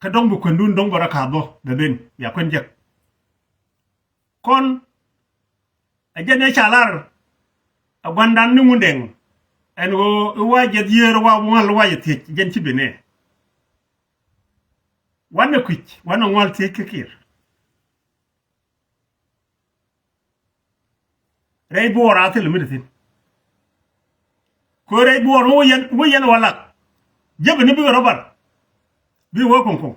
Kä dɔ̱ŋ bi kuendun dɔ̱ŋ bä rɔ ka̱a̱th bä bɛ ben bia kuen jek. Kɔn ɛ jɛn ɛ ca lar ɛ gua̱ndan ni Ŋundɛŋ. Ɛn ɣöö i̱ wa jɛ dhieer wa ŋual wa jɛ thiec jɛn ci ben ɛ. Wanɛ kui̱c wanɛ ŋual thiec kä Kiir. Rɛy Buɔɔr a thil mi ti thi̱n. Kö rɛy Buɔɔr mi wä yɛn wä yɛn wä lak. Jepɛ ni bikɛ rɔ bar. Bi wä kuŋ kuŋ.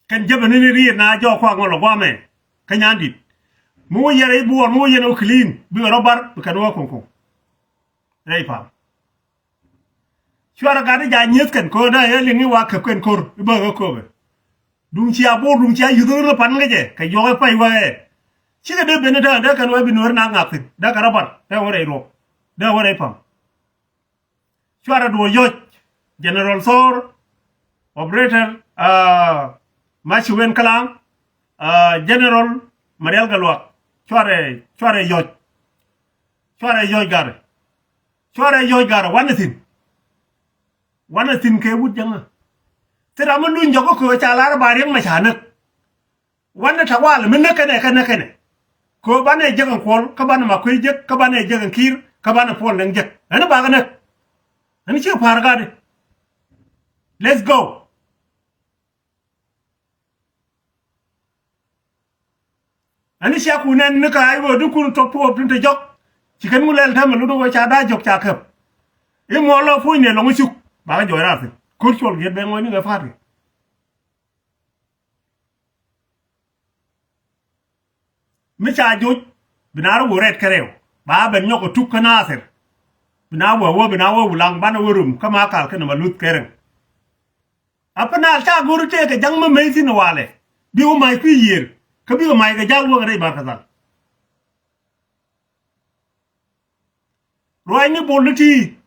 Kɛn jepɛ ni ni riet na jɔɔk kɔak ŋɔl ɔ guamɛ. Kä nyan dit mi wä yɛn rɛy Buɔɔr mi wä yɛn wä clean bikɛ rɔ bar bi kɛn wä kuŋ kuŋ. Rɛy pam. Cuarɛ gat i̱ ja nyieth kɛn ko̱r dee ɛ liŋ i̱ wa käp kɛn ko̱r i̱ bä ɣä köpɛ. Duŋ cia Bor duŋ cia yuth ɣä pan kä jɛ kɛ juɔk i̱ pay wä ɛ. Cikɛ dee ben i̱ tɛn dee kɛn wä bi nuäär na ŋak thi̱n dee kɛ rɔ bar dee wä rɛy ruɔk dee wä rɛy pam. Cuarɛ duɔ̱ɔ̱r yɔc General Thor, operator, ah, Maci Wen Kalaŋ, ah, General Marial Galuak. Cuarɛ cuarɛ yɔc. Cuarɛ yɔc garɛ. Cuarɛ yɔc garɛ wanɛ thi̱n. Wanɛ thi̱n kɛ wut jäŋä. Thil ram mi luny jɔk kä köö ca lar ba Riek Macar näk. Wanɛ tawal mi näk kɛnɛ kä näk kɛnɛ. Köö banɛ jek ɛn Kuɔl kä banɛ Makuei jek kä banɛ jek ɛn Kiir kä banɛ Puɔl Nɛŋ jek. Ɛn bakɛ näk. Ɛn ci pa̱a̱r gatdi. Let's go. Ani cia kun nɛn ni ka ai wä di kun tɔp puɔp tin te jɔk. Ci kɛn ŋu lɛl tɛmɛ luni wä ca da jɔk ca käp. I̱ muɔl lɔ puɔ̱ny ni lɔŋ cuk ba kɛ jɔc raar thi̱n ko̱r cuɔl giet bɛ ŋɔni kɛ pa̱a̱t kɛ. Mi ca joc Bi na rɔ wä rɛt kɛ rɛw. Ba ben nyɔk ɛ tuk kä Nathir. Bi na wä wä, bi na wä Wulaŋ, banɛ wä rum kä Makal kɛnɛ Maluth kɛ Rɛŋ. Upper Nile ca go̱r tëë kɛ ja̱ŋ mi mec thi̱n walɛ. Bikɛ mac kui̱ yiër. Kä bikɛ mac kɛ ja̱l wäkɛ rɛy Barkadhal. Ruacni Bol ni ti.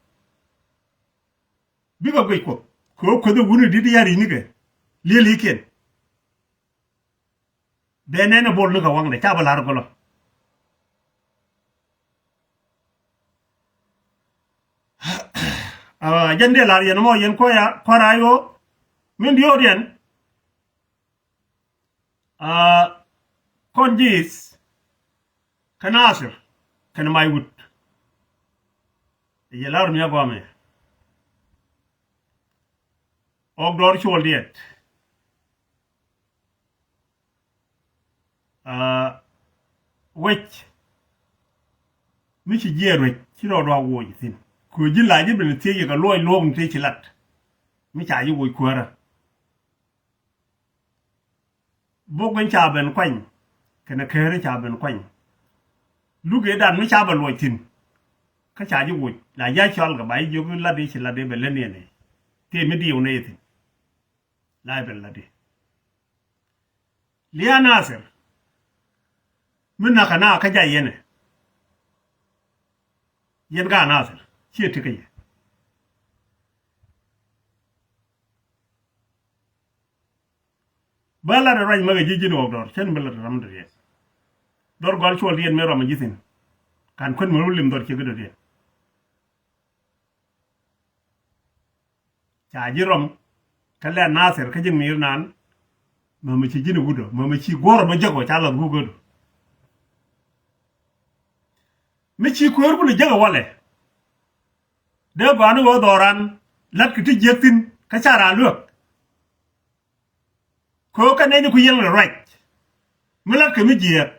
Bikɛ guic Kuoth. Kɛ ɣöö Kuoth ɛ wuni di̱t ya̱r i̱nikɛ. Li̱el i̱kiɛn. Bɛ nɛn ɛ Bol ni kɛ waŋdɛ, ca bɛ la̱r gɔlɔ. Ah, jɛn dee la̱r yɛn mɔ, yɛn kuɔra, kuɔra yo. Min diɔt yɛn. Ah, kɔn ji̱th kɛ Nathir kɛnɛ mac wut. Yɛ la̱r mi a gɔmɛ. Ɣɔk Dɔr Cuɔl Diɛt. Ah, wec mi ci jiɛɛr wec ci rɔɔdua woc thi̱n. Kɛ ji̱ la ji̱ ben thiec yɛ kɛ luɔc luɔk ni tëë ci lat. Mi ca ji̱ woc kuäärä. Bok in ca ben kuany kɛnɛ kääri ca ben kuany. Luk ëëdan mi ca bɛ luɔc thi̱n. Kä ca ji̱ woc la ji̱ a cɔal kɛ ba ji̱ jiök in lat i̱ ci lat i̱ bɛ lät niɛn i̱ tëë mi diw nɛy thi̱n. La i̱ bɛ lat i̱ Lia̱a̱ Nathir. Mi nakä na kä jay yɛn ɛ. Yɛn gaat Nathir ciɛ ti kä yɛ. Bä lat ruac mɛ kɛ ji̱ ji̱n Ɣɔk Dɔr cɛn bä lat ram dɔ̱diɛn. Dɔr Gɔl Cuɔl Diɛt mëë ruam a ji̱ thi̱n. Kan kuän mɛ wä lim dhɔr ciek dɔ̱diɛn. Ca ji̱ ruam kä lɛn Nathir kä ji̱ ŋi̱i̱r naan. Mɛ mɛ ci ji̱n wut ɔ mɛ mɛ ci guɔ̱r mɛ jek ɔ ca lath wuk ɣöt ɔ. Mi ci kueer kulɛ jek ɛ walɛ. Dee gɔaa ni ɣöö dhɔran la̱t kɛ ti jiäk thi̱n kä ca raan luäk. Kɛ ɣöö kɛ nɛy ni ku yiɛn lɛ ruac. Mi la̱t kɛ mi jiääk.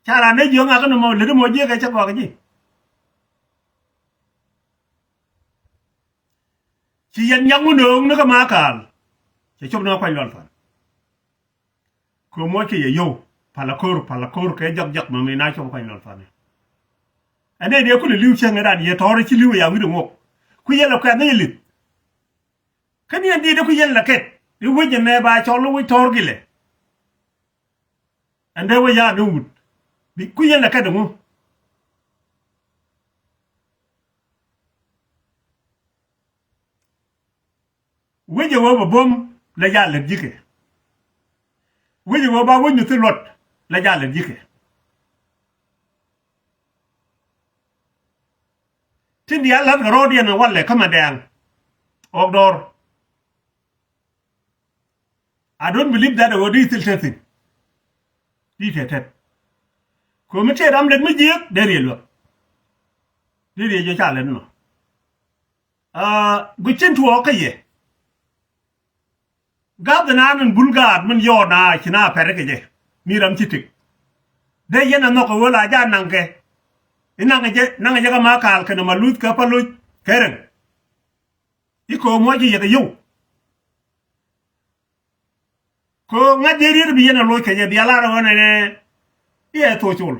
Ca raan dee jiök ŋakä ni mɔ lät mɔ jiäk ɛ cä gɔaa kɛ ji̱. Ci yɛn nyak ŋun ëëŋ ni kä Makal. Cɛ cop ni kä kuany lual thuan. Kɛ muɔc kɛ yɛ yio̱w pal a ko̱r pal a ko̱r kɛ jɔk jɔk mɛ mi na cop kuany lual thuan. Ɛn nɛy dee kulɛ li̱w cäŋ ɛ ran yɛ tɔ̱ɔ̱r ci li̱w ɛ ya wi̱r ɛ ŋok. Ku yɛn lɛ kuɛth ni yɛ li̱th. Kä ni ɛn diet ku yɛn lɛ kɛt i̱ wec ɛmɛ ba cɔl i̱ wec tɔ̱ɔ̱r gilɛ. Ɛn dee wec ya̱a̱ ni wut bi ku yɛn lɛ kɛt ɛŋu? Wec ɛ wee bɛ bo̱m lɛ ja̱a̱ lät ji̱kɛ. Wec ɛ wee ba wec mi thil luɔt lɛ ja̱a̱ lät ji̱kɛ. Tin diaal la̱th kɛ rɔɔdiɛn ɛ walɛ kä Madɛɛŋ. Ɣɔk Dɔr. I don't believe that ɛ ɣöö di thil tɛth thi̱n. Di tɛth tɛth. Kɛ ɣöö mi tëë ram lät mi jiääk dee riɛl luäk. Di riɛl jɛ ca lät nɔ. Aa, guic cin tuɔɔk kä yɛ. Gath ɛnan in bul gaat min yɔɔt na ci na pɛr kɛ jɛ. Mi ram ci tik. Dee yɛn a nhɔk kɛ ɣöö la jaa naŋkɛ. I̱ naŋkɛ jɛ, naŋkɛ jɛ kä Makal kɛnɛ Maluth kɛ Paluc kɛ Rɛŋ. I̱ köö muɔc ci yɛ kɛ yio̱w. Kɛ ɣöö ŋa̱c dee riet bi yɛn a loc kɛ jɛ bia lar ɣän ɛnɛ. I̱ ɛ thok col.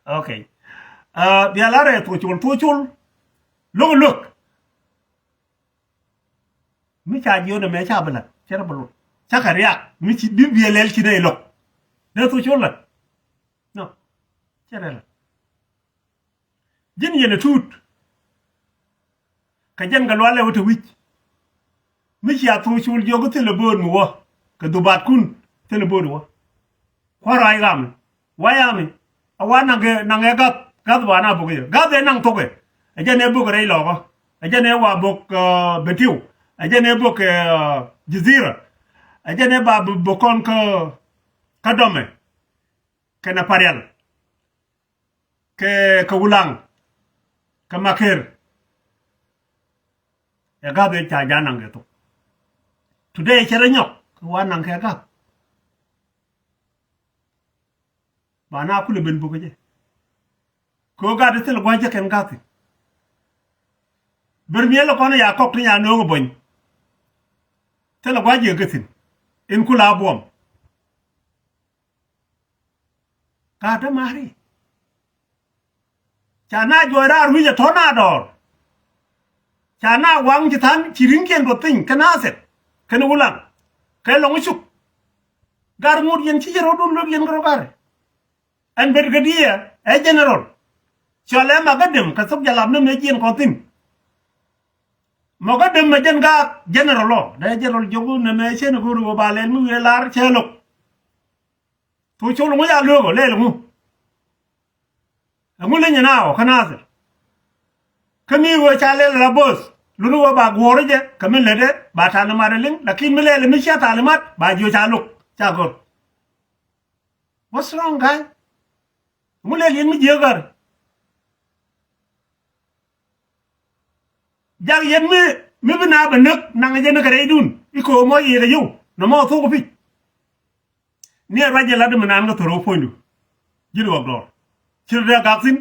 Okay. Aa, bia lar ɛ thok col, thok col. Lo̱k lo̱k. Mi ca jiɔn ɛmɛ ca bi la̱t cɛ rɔ bi lo̱k. Ca kɛ riak mi ci bi biɛ lɛl ci nɛy lo̱k. Dee thok col la̱t. No. Cɛ rɛ la̱t. Ji̱n yɛn ɛ tuut. Kɛ jɛn kɛ lualɛ wä te wi̱c. Mi cia thok col jiɔk thilɛ bo̱o̱t mi wä kɛ dhubatkun thilɛ bo̱o̱t wä. Kua̱r ruac ram. Wayami. A wa naŋ kɛ naŋ kɛ gath gath ba na bok yɛ gath ɛ naŋ thok ɛ. Ɛ jɛn ɛ bok rɛy lɔkä. Ɛ jɛn ɛ wa bok, aa, Bentiu. Ɛ jɛn ɛ bok, aa, Jizira. Ɛ jɛn ɛ ba bok kɔn kä kä Dɔmɛ. Kɛnɛ Parial. Kɛ kɛ Wulaŋ. Kɛ Maker. Ɛ gath ɛ ca ja naŋ kɛ thok. Today cɛ rɛ nyɔk kɛ wa naŋ kɛ gath. Ba na kulɛ ben buk kɛ jɛ. Kɛ ɣöö gat thil gua̱c jɛ kɛn gathi. Ber miɛl kɔn ya kɔk ti nya nööŋ buɔ̱ny. Thilɛ gua̱c yɛ kɛ thi̱n in kula buɔ̱m. Ka te mari. Ca na juɔc raar wi̱c a tɔ̱ na dɔɔr. Ca na waŋ ci tha̱a̱n ci ri̱ŋkiɛn bä piny kä Nathir kɛn Wulaŋ kɛ lɔŋ cuk. Gar ŋut yɛn ci jɛ rɔ̱dun lo̱k yɛn kɛ rɔ garɛ. Ɛn brigadier ɛ general. Cɔl ɛ Makä Dem kɛ thok jalap ni mëë jiɛn kɔn thi̱n. Makä Dem mɛ jɛn gaak general ɔ dee general jiɔk ni mɛ cien go̱o̱r ɣöö ba lɛl mi wi̱i̱ lar cɛ lo̱k. Thok col ŋu ca lo̱k ɔ lɛl ŋu. Ɛŋu leny ɛn a ɔ kä Nathir. Kä mi ɣöö ca lɛl la bo̱o̱th luni ɣöö ba guɔ̱ɔ̱r jɛ kɛ mi lätdɛ ba talimat ɛ liŋ lakin mi lɛl mi cia talimat ba jiö ca lo̱k ca go̱r. What's wrong, guy? Ŋu lɛ li̱en mi jiäk gär. Jak yɛn mi, mi bi na bɛ näk naŋ jɛ ni kɛ rɛydun i̱ köö mɔ yiëk a yio̱w nɔmɔ thok pi̱c. Ni ɛ ruac jɛ lat mi naan kä thor wä puɔ̱nydu. Ji̱n ɣɔk dɔɔr ci rɛ gak thi̱n.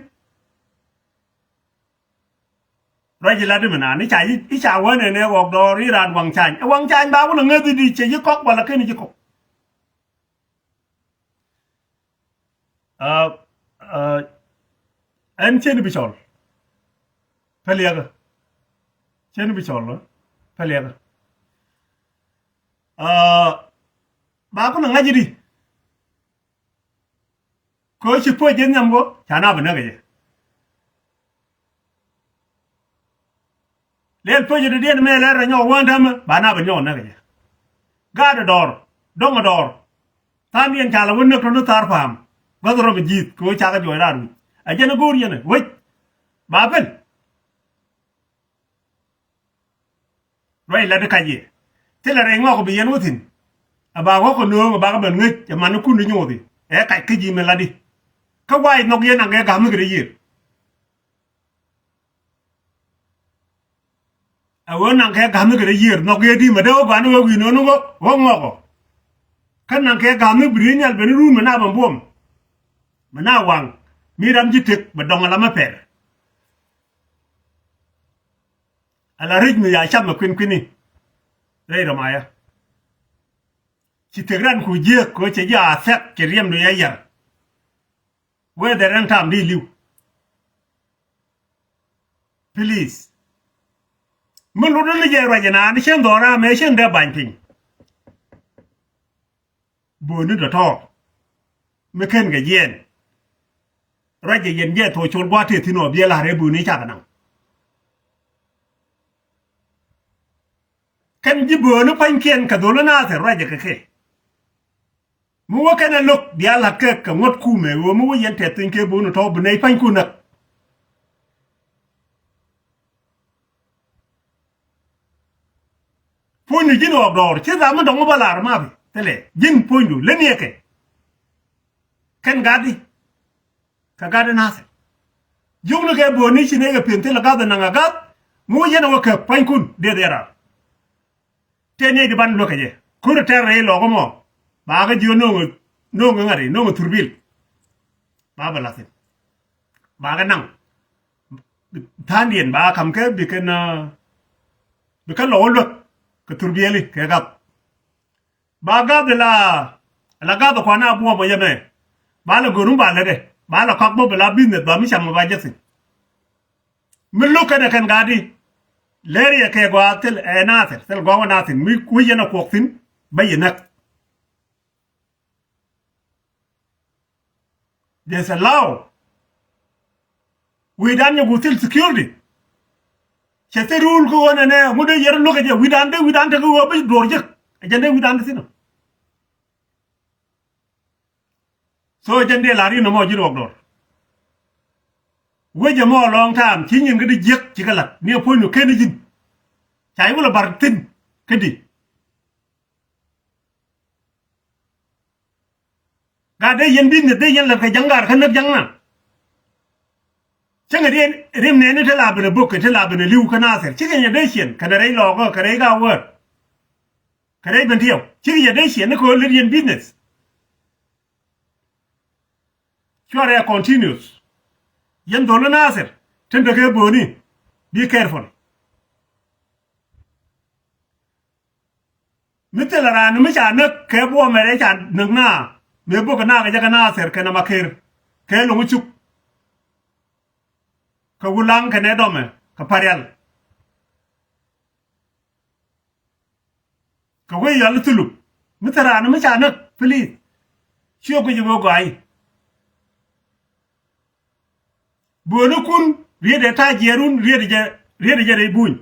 Ruac jɛ lat mi naan i̱ ca, i̱ ca wä nɛnɛ ɣɔk dɔɔr i̱ raan waŋ cany ɛ waŋ cany ba wä lɛ ŋäth i̱di cɛ ji̱ kɔk wala ken ji̱ kɔk. Aa, aa, ɛn cien bi cɔl. Pɛliɛkä. Cien bi cɔl pɛliɛkä. Aa, ba kun ŋa̱c di. Kɛ ci puɔc jɛ nhiam kɔ ca na bi näk jɛ. Lɛl pöcä ti diɛn mɛ lɛr rɛ nyɔk wään dämä ba na bɛ nyɔk näk jɛ. Gaat ɛ dɔɔr dɔŋ ɛ dɔɔr. Tha̱a̱ŋ diɛn ca lɛ wä näk tɔ̱ ni thaar pa̱a̱m. Gua̱th rɔm ɛ ji̱th kɛ wä cakɛ juɔc raar wi̱c ɛ jɛn ɛ go̱o̱r yɛn ɛ wec. Ba pɛl. Ruac lat di kac yɛ thilɛ rɛy ŋɔk bi yɛn wä thi̱n. Ɛ ba ɣɔk kɛ nööŋ ɛ bakɛ ben ŋäc ɛ man ni kun di nyuuthi ɛ kac kä ji̱ mɛ lat di. Kä wac nhɔk yɛn aŋkɛ ga̱m mi kɛ rɛy yiër. A ɣöö naŋ kɛ ga̱mni kɛ rɛy yiër nhɔk yee di mɛ dee wä gua̱n wee wi̱i̱ nööni wä ŋɔkɔ. Kä naŋ kɛ ga̱mni bi ri̱i̱n nhial ben run mɛ na bɛ buɔ̱m. Mɛ na waŋ mi ram ji̱ tëk bɛ dɔŋ ala mɛ pɛr. Ala rɛc mi ya cam mɛ kuin kuini. Rɛy rɔm aya ci tëk ran ku jiääk kɛ cɛ ji̱ a thɛk cɛ riɛmdu ya yar. Wee dhɛr ɛn tam di li̱w. Please. Mi lotdä ni jɛ ruac ɛn an cien dhɔra mɛ cien dee bany piny. Bööni dɔ̱tɔ̱ mi ken kɛ jiɛɛn. Ruac jɛ yɛn jɛ thok col gua̱a̱th tëë thi̱n ɔ biɛ la̱r ɛ bööni cakɛ naŋ. Kɛn ji̱ bööni pa̱nykiɛn kɛ dholi naathɛ ruac jɛ kɛ kɛ. Mi wä kɛn ɛ lo̱k bia la̱t kɛ kɛ ŋuɔ̱t kumɛ ɣöö mi wä yɛn tɛth piny kɛ bo̱o̱n tɔ̱ bi nɛy pa̱nykun näk. Puɔ̱nydu ji̱n ɣɔk dɔɔr ci dham mi dɔ̱ŋ mi bä la̱r mapi thilɛ ji̱n puɔ̱nydu leni ɛ kɛ. Kɛn gatdi kɛ gatdi nathɛ. Jiökni kɛ bo̱o̱n ni ci nɛy kɛ pi̱en thilɛ gath ɛ naŋ ɛ gath mi wä yɛn ɛ wä kɛ pa̱nykun dee dhia raar. Tëë nɛy ti ban luäk kɛ jɛ ko̱ri tɛr rɛy lɔɔk ɛmɔ. Ba kɛ jiö no̱o̱ŋ no̱o̱ŋ ŋa̱ri no̱o̱ŋ thurbil. Ba bɛ la̱thin ba kɛ naŋ. Tha̱a̱ŋdiɛn ba ka̱m kɛ bi kɛn bi kɛn lɔɔk luäk kɛ thurbiɛli kɛ gath. Ba gath la la gath kuan a buɔ̱m ɔ yɛmɛ. Ba la go̱rum ba lätdɛ ba la kɔak bä bi la business ba mi cam ba jɛ thi̱n. Mi lo̱k kɛn ɛ kɛn gatdi. Lɛr yɛ kɛ gɔaa thil ɛ nathir thil gɔaa wä nathir mi kui̱ yɛn ɛ kuɔk thi̱n. Bä yɛ näk. There's a law. Wi̱i̱dan nyɛ guth thil security. Cɛ thil rule kä ɣöö nɛnɛ ŋut dee yɛr lo̱k ɛ jɛ wi̱i̱dan dee wi̱i̱dan te kä ɣöö bi duɔr jek. Ɛ jɛn dee wi̱i̱dan te thi̱n ɔ. So jɛn dee la̱r in nɔmɔ ji̱n ɣɔk dɔr. Wecɛ mɔ lɔŋ ta̱a̱m ci nyin kä di jiäk ci kä la̱t ni ɛ puɔ̱ny nu ken i̱ ji̱n. Ca i̱ wä lɛ bar thi̱n kä di. Gat dee yɛn business dee yɛn la̱t kɛ ja̱ŋ gat kä näk ja̱ŋ na. Cäŋɛ dee rim nɛɛni te la ben ɛ bok kɛ te la ben ɛ li̱w kä nathir cikɛ nyɛ dee ciɛn kɛnɛ rɛy lɔɔkä kɛ rɛy gaa wäär. Kɛ rɛy ben tiɛw cikɛ nyɛ dee ciɛn ni kɛ ɣöö lät yɛn business. Cuarɛ continuous. Yɛn dholi nathir tin tekɛ bo̱o̱ni. Be careful. Mi thilɛ raan mi ca näk kɛ buɔmɛ rɛy ca näk na. Mëë bok kɛ na kɛ jɛ kɛ na thɛr kɛnɛ ma ker kɛ loŋ cuk. Kɛ wulaŋ kɛnɛ dɔmɛ kɛ parial. Kɛ wec yɔl thiluk mi thil raan mi ca näk, please. Ciö guic bä gɔaayi. Buɔnikun riet ɛ ta̱a̱ jiɛɛrun riet jɛ, riet jɛ rɛy buny.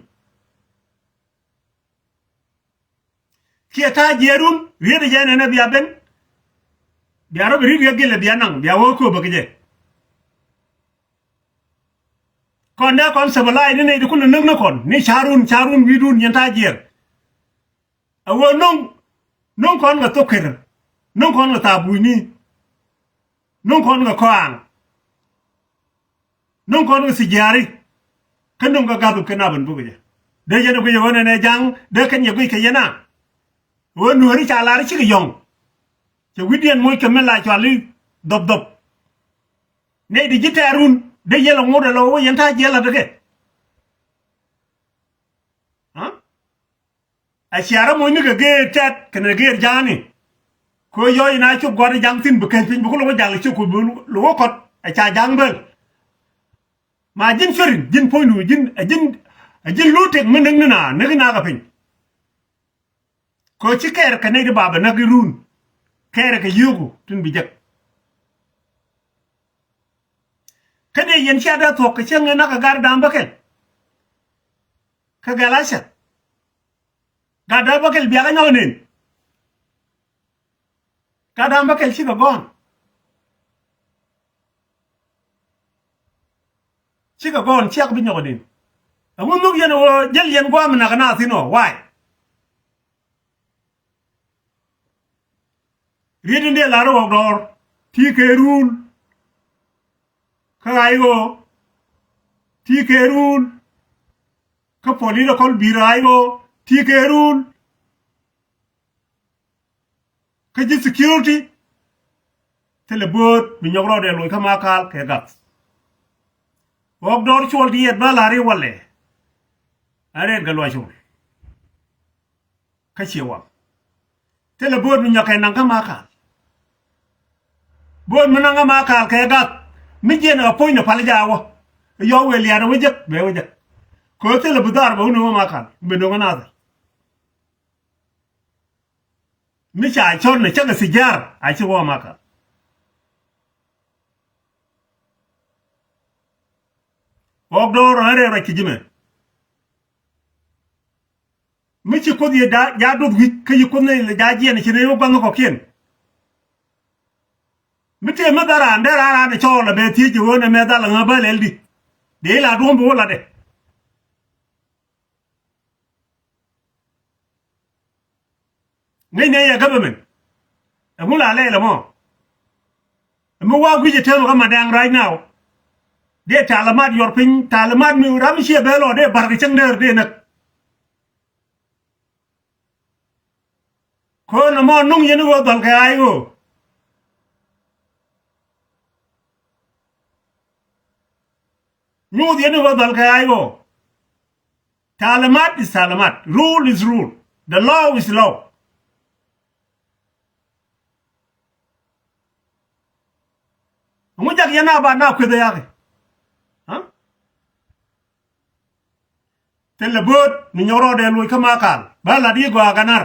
Kiɛ ta̱a̱ jiɛɛrun riet jɛ nɛnɛ bia ben. Bia rɔ bi riet riet gilɛ bia naŋ bia wä kööbä kɛ jɛ. Kɔn dee kɔn civilized ni nɛy ti kun näk ni kɔn ni ca̱run ca̱run wi̱i̱dun yɛn ta̱a̱ jiɛɛr. A wee no̱ŋ, no̱ŋ kɔn kɛ thok ker, no̱ŋ kɔn kɛ thaap wi̱i̱ni, no̱ŋ kɔn kɛ kɔaŋ, no̱ŋ kɔn kɛ thi̱jiaari. Kä no̱ŋ kɛ gath kɛ nap in bukɛ jɛ dee jɛn ɛ guic ɛ ɣöö nɛnɛ ja̱ŋ dee kɛn yɛ guic kɛ yɛn a. Ɣöö nuääri ca lar cikɛ yɔ̱ŋ. Cɛ wi̱cdiɛn moc kɛ min la cuali dhop dhop. Nɛy ti ji̱ tɛɛrun dee yɛl ɛ ŋot ɛ lɔ wä yɛn ta̱a̱ jiɛl a tekɛ. Ɛ ciaarä moc ni kɛ geer tɛt kɛnɛ geer ja̱a̱ni. Kɛ ɣöö yɔc in a cop gua̱t ja̱ŋ thi̱n bi keny piny bi ku lo̱k ja̱l cop ku bi lo̱k kɔt ɛ ca ja̱ŋ bel. Ma ji̱n curin ji̱n puɔ̱nydu ji̱n ɛ ji̱n, ɛ ji̱n luut tëk mi näk ni na näk in a kɛ piny. Kɛ ɣöö ci kɛɛr kɛ nɛy ti bapɛ näk irun kɛɛr kɛ yio̱o̱ku tin bi jek. Kä dee yɛn cia dee thuɔ̱k kɛ cäŋ in a kɛ gat da̱a̱m bä kɛl. Kä gɛl a cäth. Gat da̱a̱m bä kɛl biakä nyɔk nin. Gat da̱a̱m bä kɛl cikɛ gɔ̱a̱n. Cikɛ gɔ̱a̱n ciak bi nyɔk nin. Ɛŋu nhök yɛn ɛ ɣöö jäl yɛn gua̱a̱m in nakä naath thi̱n ɔ why? Riet in dee lar ɣɔk dɔɔr ti kɛ rul. Kä ɣa̱c ɣöö ti kɛ rul. Kä political bi̱i̱r ɣa̱c ɣöö ti kɛ rul. Kä ji̱ security thilɛ bööt mi nyɔk rɔɔdɛ loc kä Makal kɛ gath. Ɣɔk dɔɔr cuɔl ti yɛt bä la̱r i̱ walɛ. A rɛɛt kɛ luac col. Kä ciɛ wam. Thilɛ bööt mi nyɔk kɛ naŋ kä Makal. Bööt mi naŋ kä Makal kɛ gath mi jiɛn ɛ puɔ̱ny ni pal jaawä. Yɔw wëë liaat ɛ wä jek bɛ wä jek. Kɛ ɣöö thilɛ bi dhaar bɛ wä ni wä Makal bi no̱ŋ ɛ nathɛ. Mi ca cɔn ni cäŋ ɛ thi̱ja̱a̱r a ci wä Makal. Ɣɔk do̱r ɣän rɛw rɛc kɛ ji̱ mɛ. Mi ci Kuoth yɛ ja duth wi̱c kä ci Kuoth ni lɛ ja jiɛn ci ni wä gua̱nh kɔ̱kiɛn. Mi tëë mi dhal raan dee raan raan cɔɔl a bɛ thiec ci ɣöö nɛ mɛ dhal a ŋä bä lɛl di. Dee la duɔ̱m bi wä latdɛ. Ŋäcnɛ yɛ government. Ɛŋu la lɛl ɛmɔ? Ɛmɛ wa guic ɛ täämɛ kä Madɛŋ right now. Dee talimat yuɔr piny, talimat mi ram ciɛ bɛ lɔ dee bar kɛ cäŋ dee dee näk. Kön ɛmɔ nuŋ yɛn i̱ ɣöö dhɔl kɛ ay ɣöö. Nyuuth yɛn i̱ ɣöö dhɔl kɛ ay ɣöö. Talimat is talimat. Rule is rule. The law is law. Ŋu jak yɛn a ba na kueth ɛ yakɛ. Thilɛ bööt mi nyɔk rɔɔdɛ luɔc kä Makal bä lat i̱ gɔaa kɛ nar.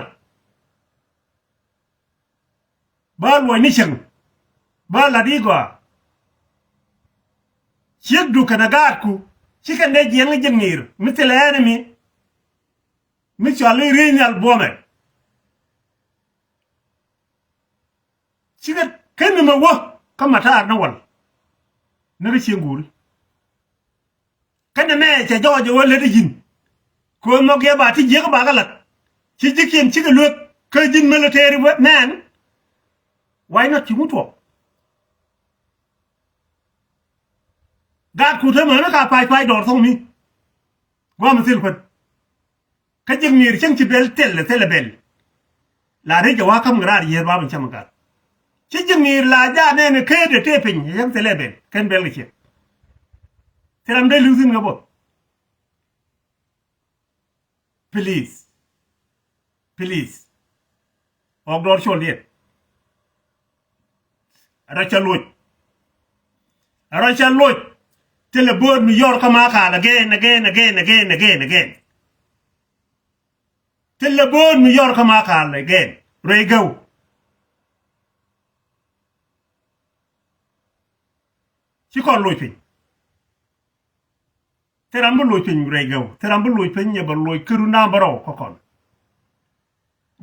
Bä luɔc ni cieŋ bä lat i̱ gɔaa. Ciekdu kɛnɛ gaatku ci kɛn dee jiɛŋ ji̱ ŋi̱i̱r mi thilɛ enemy. Mi cual i̱ riey nhial buɔmɛ. Cikɛ ken ni mɛ wä kä matar ni wal. Ni kä cieŋ guuri. Kä ni mɛ cɛ jɔɔc ɛ wä lät i̱ ji̱n. Kɛ ɣöö nhɔk yɛ ba ti jiäk ba kä la̱t. Ci ji̱kiɛn cikɛ luek kä ji̱n military mɛn. Why not ci ŋut tuɔɔk? Gaat kut te mäni ka pac pac dɔɔr thok mi. Guam thil kuet. Kä ji̱ ŋi̱i̱r cäŋ ci bel thil thil bel. La rec jɛ wa käm ŋi̱ raar yieth wa min cäm gat. Ci ji̱ ŋi̱i̱r la ja nɛn keet de tëë piny cäŋ thil bel kɛn bel kɛ ciek. Thil ram dee li̱w thi̱n kɛ both. Please. Please. Ɣɔk Dɔɔr Col Diɛt. Rɔ cɛ loc. Rɔ cɛ loc. Thilɛ bo̱o̱t mi yɔr kä Makal again, again, again, again, again, again. Thilɛ bo̱o̱t mi yɔr kä Makal again. Ruec gäw. Ci kɔn loc piny. Thil ram bi loc piny ruec gäw. Thil ram bi loc piny nyɛ bɛ loc kä run da̱a̱n bärɔw kä kɔn.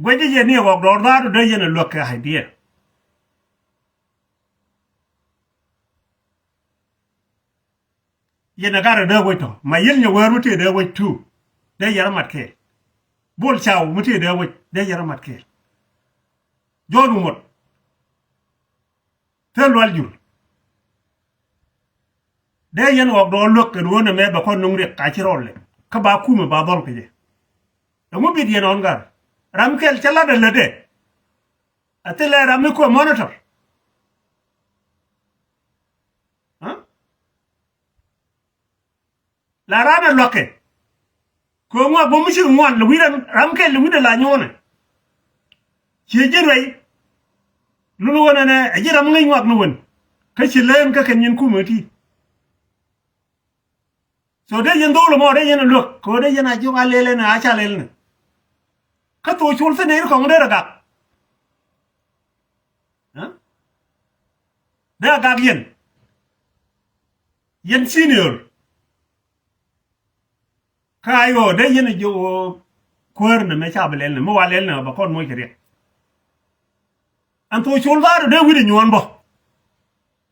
Guɛcä yɛ ni Ɣɔk Dɔɔr dha̱a̱r dee yɛn ɛ luäk kɛ idea. Yɛn ɛ gat ɛ dee wec tɔ. Ma yil nyɛ wäär mi tëë dee wec tu. Dee yɛn ɛ mat kɛɛl. Bol Caw mi tëë dee wec dee yɛn ɛ mat kɛɛl. Jɔn Wumot. Thil Lual Jur. Dee yɛn Ɣɔk Dɔɔr luäk kɛn ɣöö nɛmɛ bɛ kɔn nuŋ riɛk a ci rɔɔl lɛ. Kä ba kumɛ ba dhɔl kɛ jɛ. Ɛŋu bit yɛn ɣɔn gar? Ram kɛl cɛ lat ɛ lätdɛ. A thilɛ ram mi kuɛ monitor. Aa? La raan ɛ luäk kɛ. Kɛ ŋuak bä mi ci ŋuan lɛ wi̱i̱dɛ ram kɛl lɛ wi̱i̱dɛ la nyuɔnɛ. Ciɛ ji̱ ruɛy. Lun ɣöö nɛnɛ ɛ ji̱ ram ŋäc ŋuak ni wen. Kä ci lëën kä kɛn nyin kumɛ ti. So dee yɛn dho̱o̱l ɛmɔ dee yɛn ɛ luäk kɛ ɣöö dee yɛn a jiök a lɛl ɛn a ca lɛl ni. Kä thok col thi̱n ɛ yir kɔŋ dee rɛ gak. Aa? Dee a gak yɛn. Yɛn senior. Kä a yɔɔ dee yɛn a jiök ɣöö kuäär nɛmɛ ca bi lɛl ni mi wa lɛl ni bɛ kɔn moc kɛ riɛk. Ɛn thok col dhaar dee wi̱cdɛ nyuɔ̱ɔ̱n bä.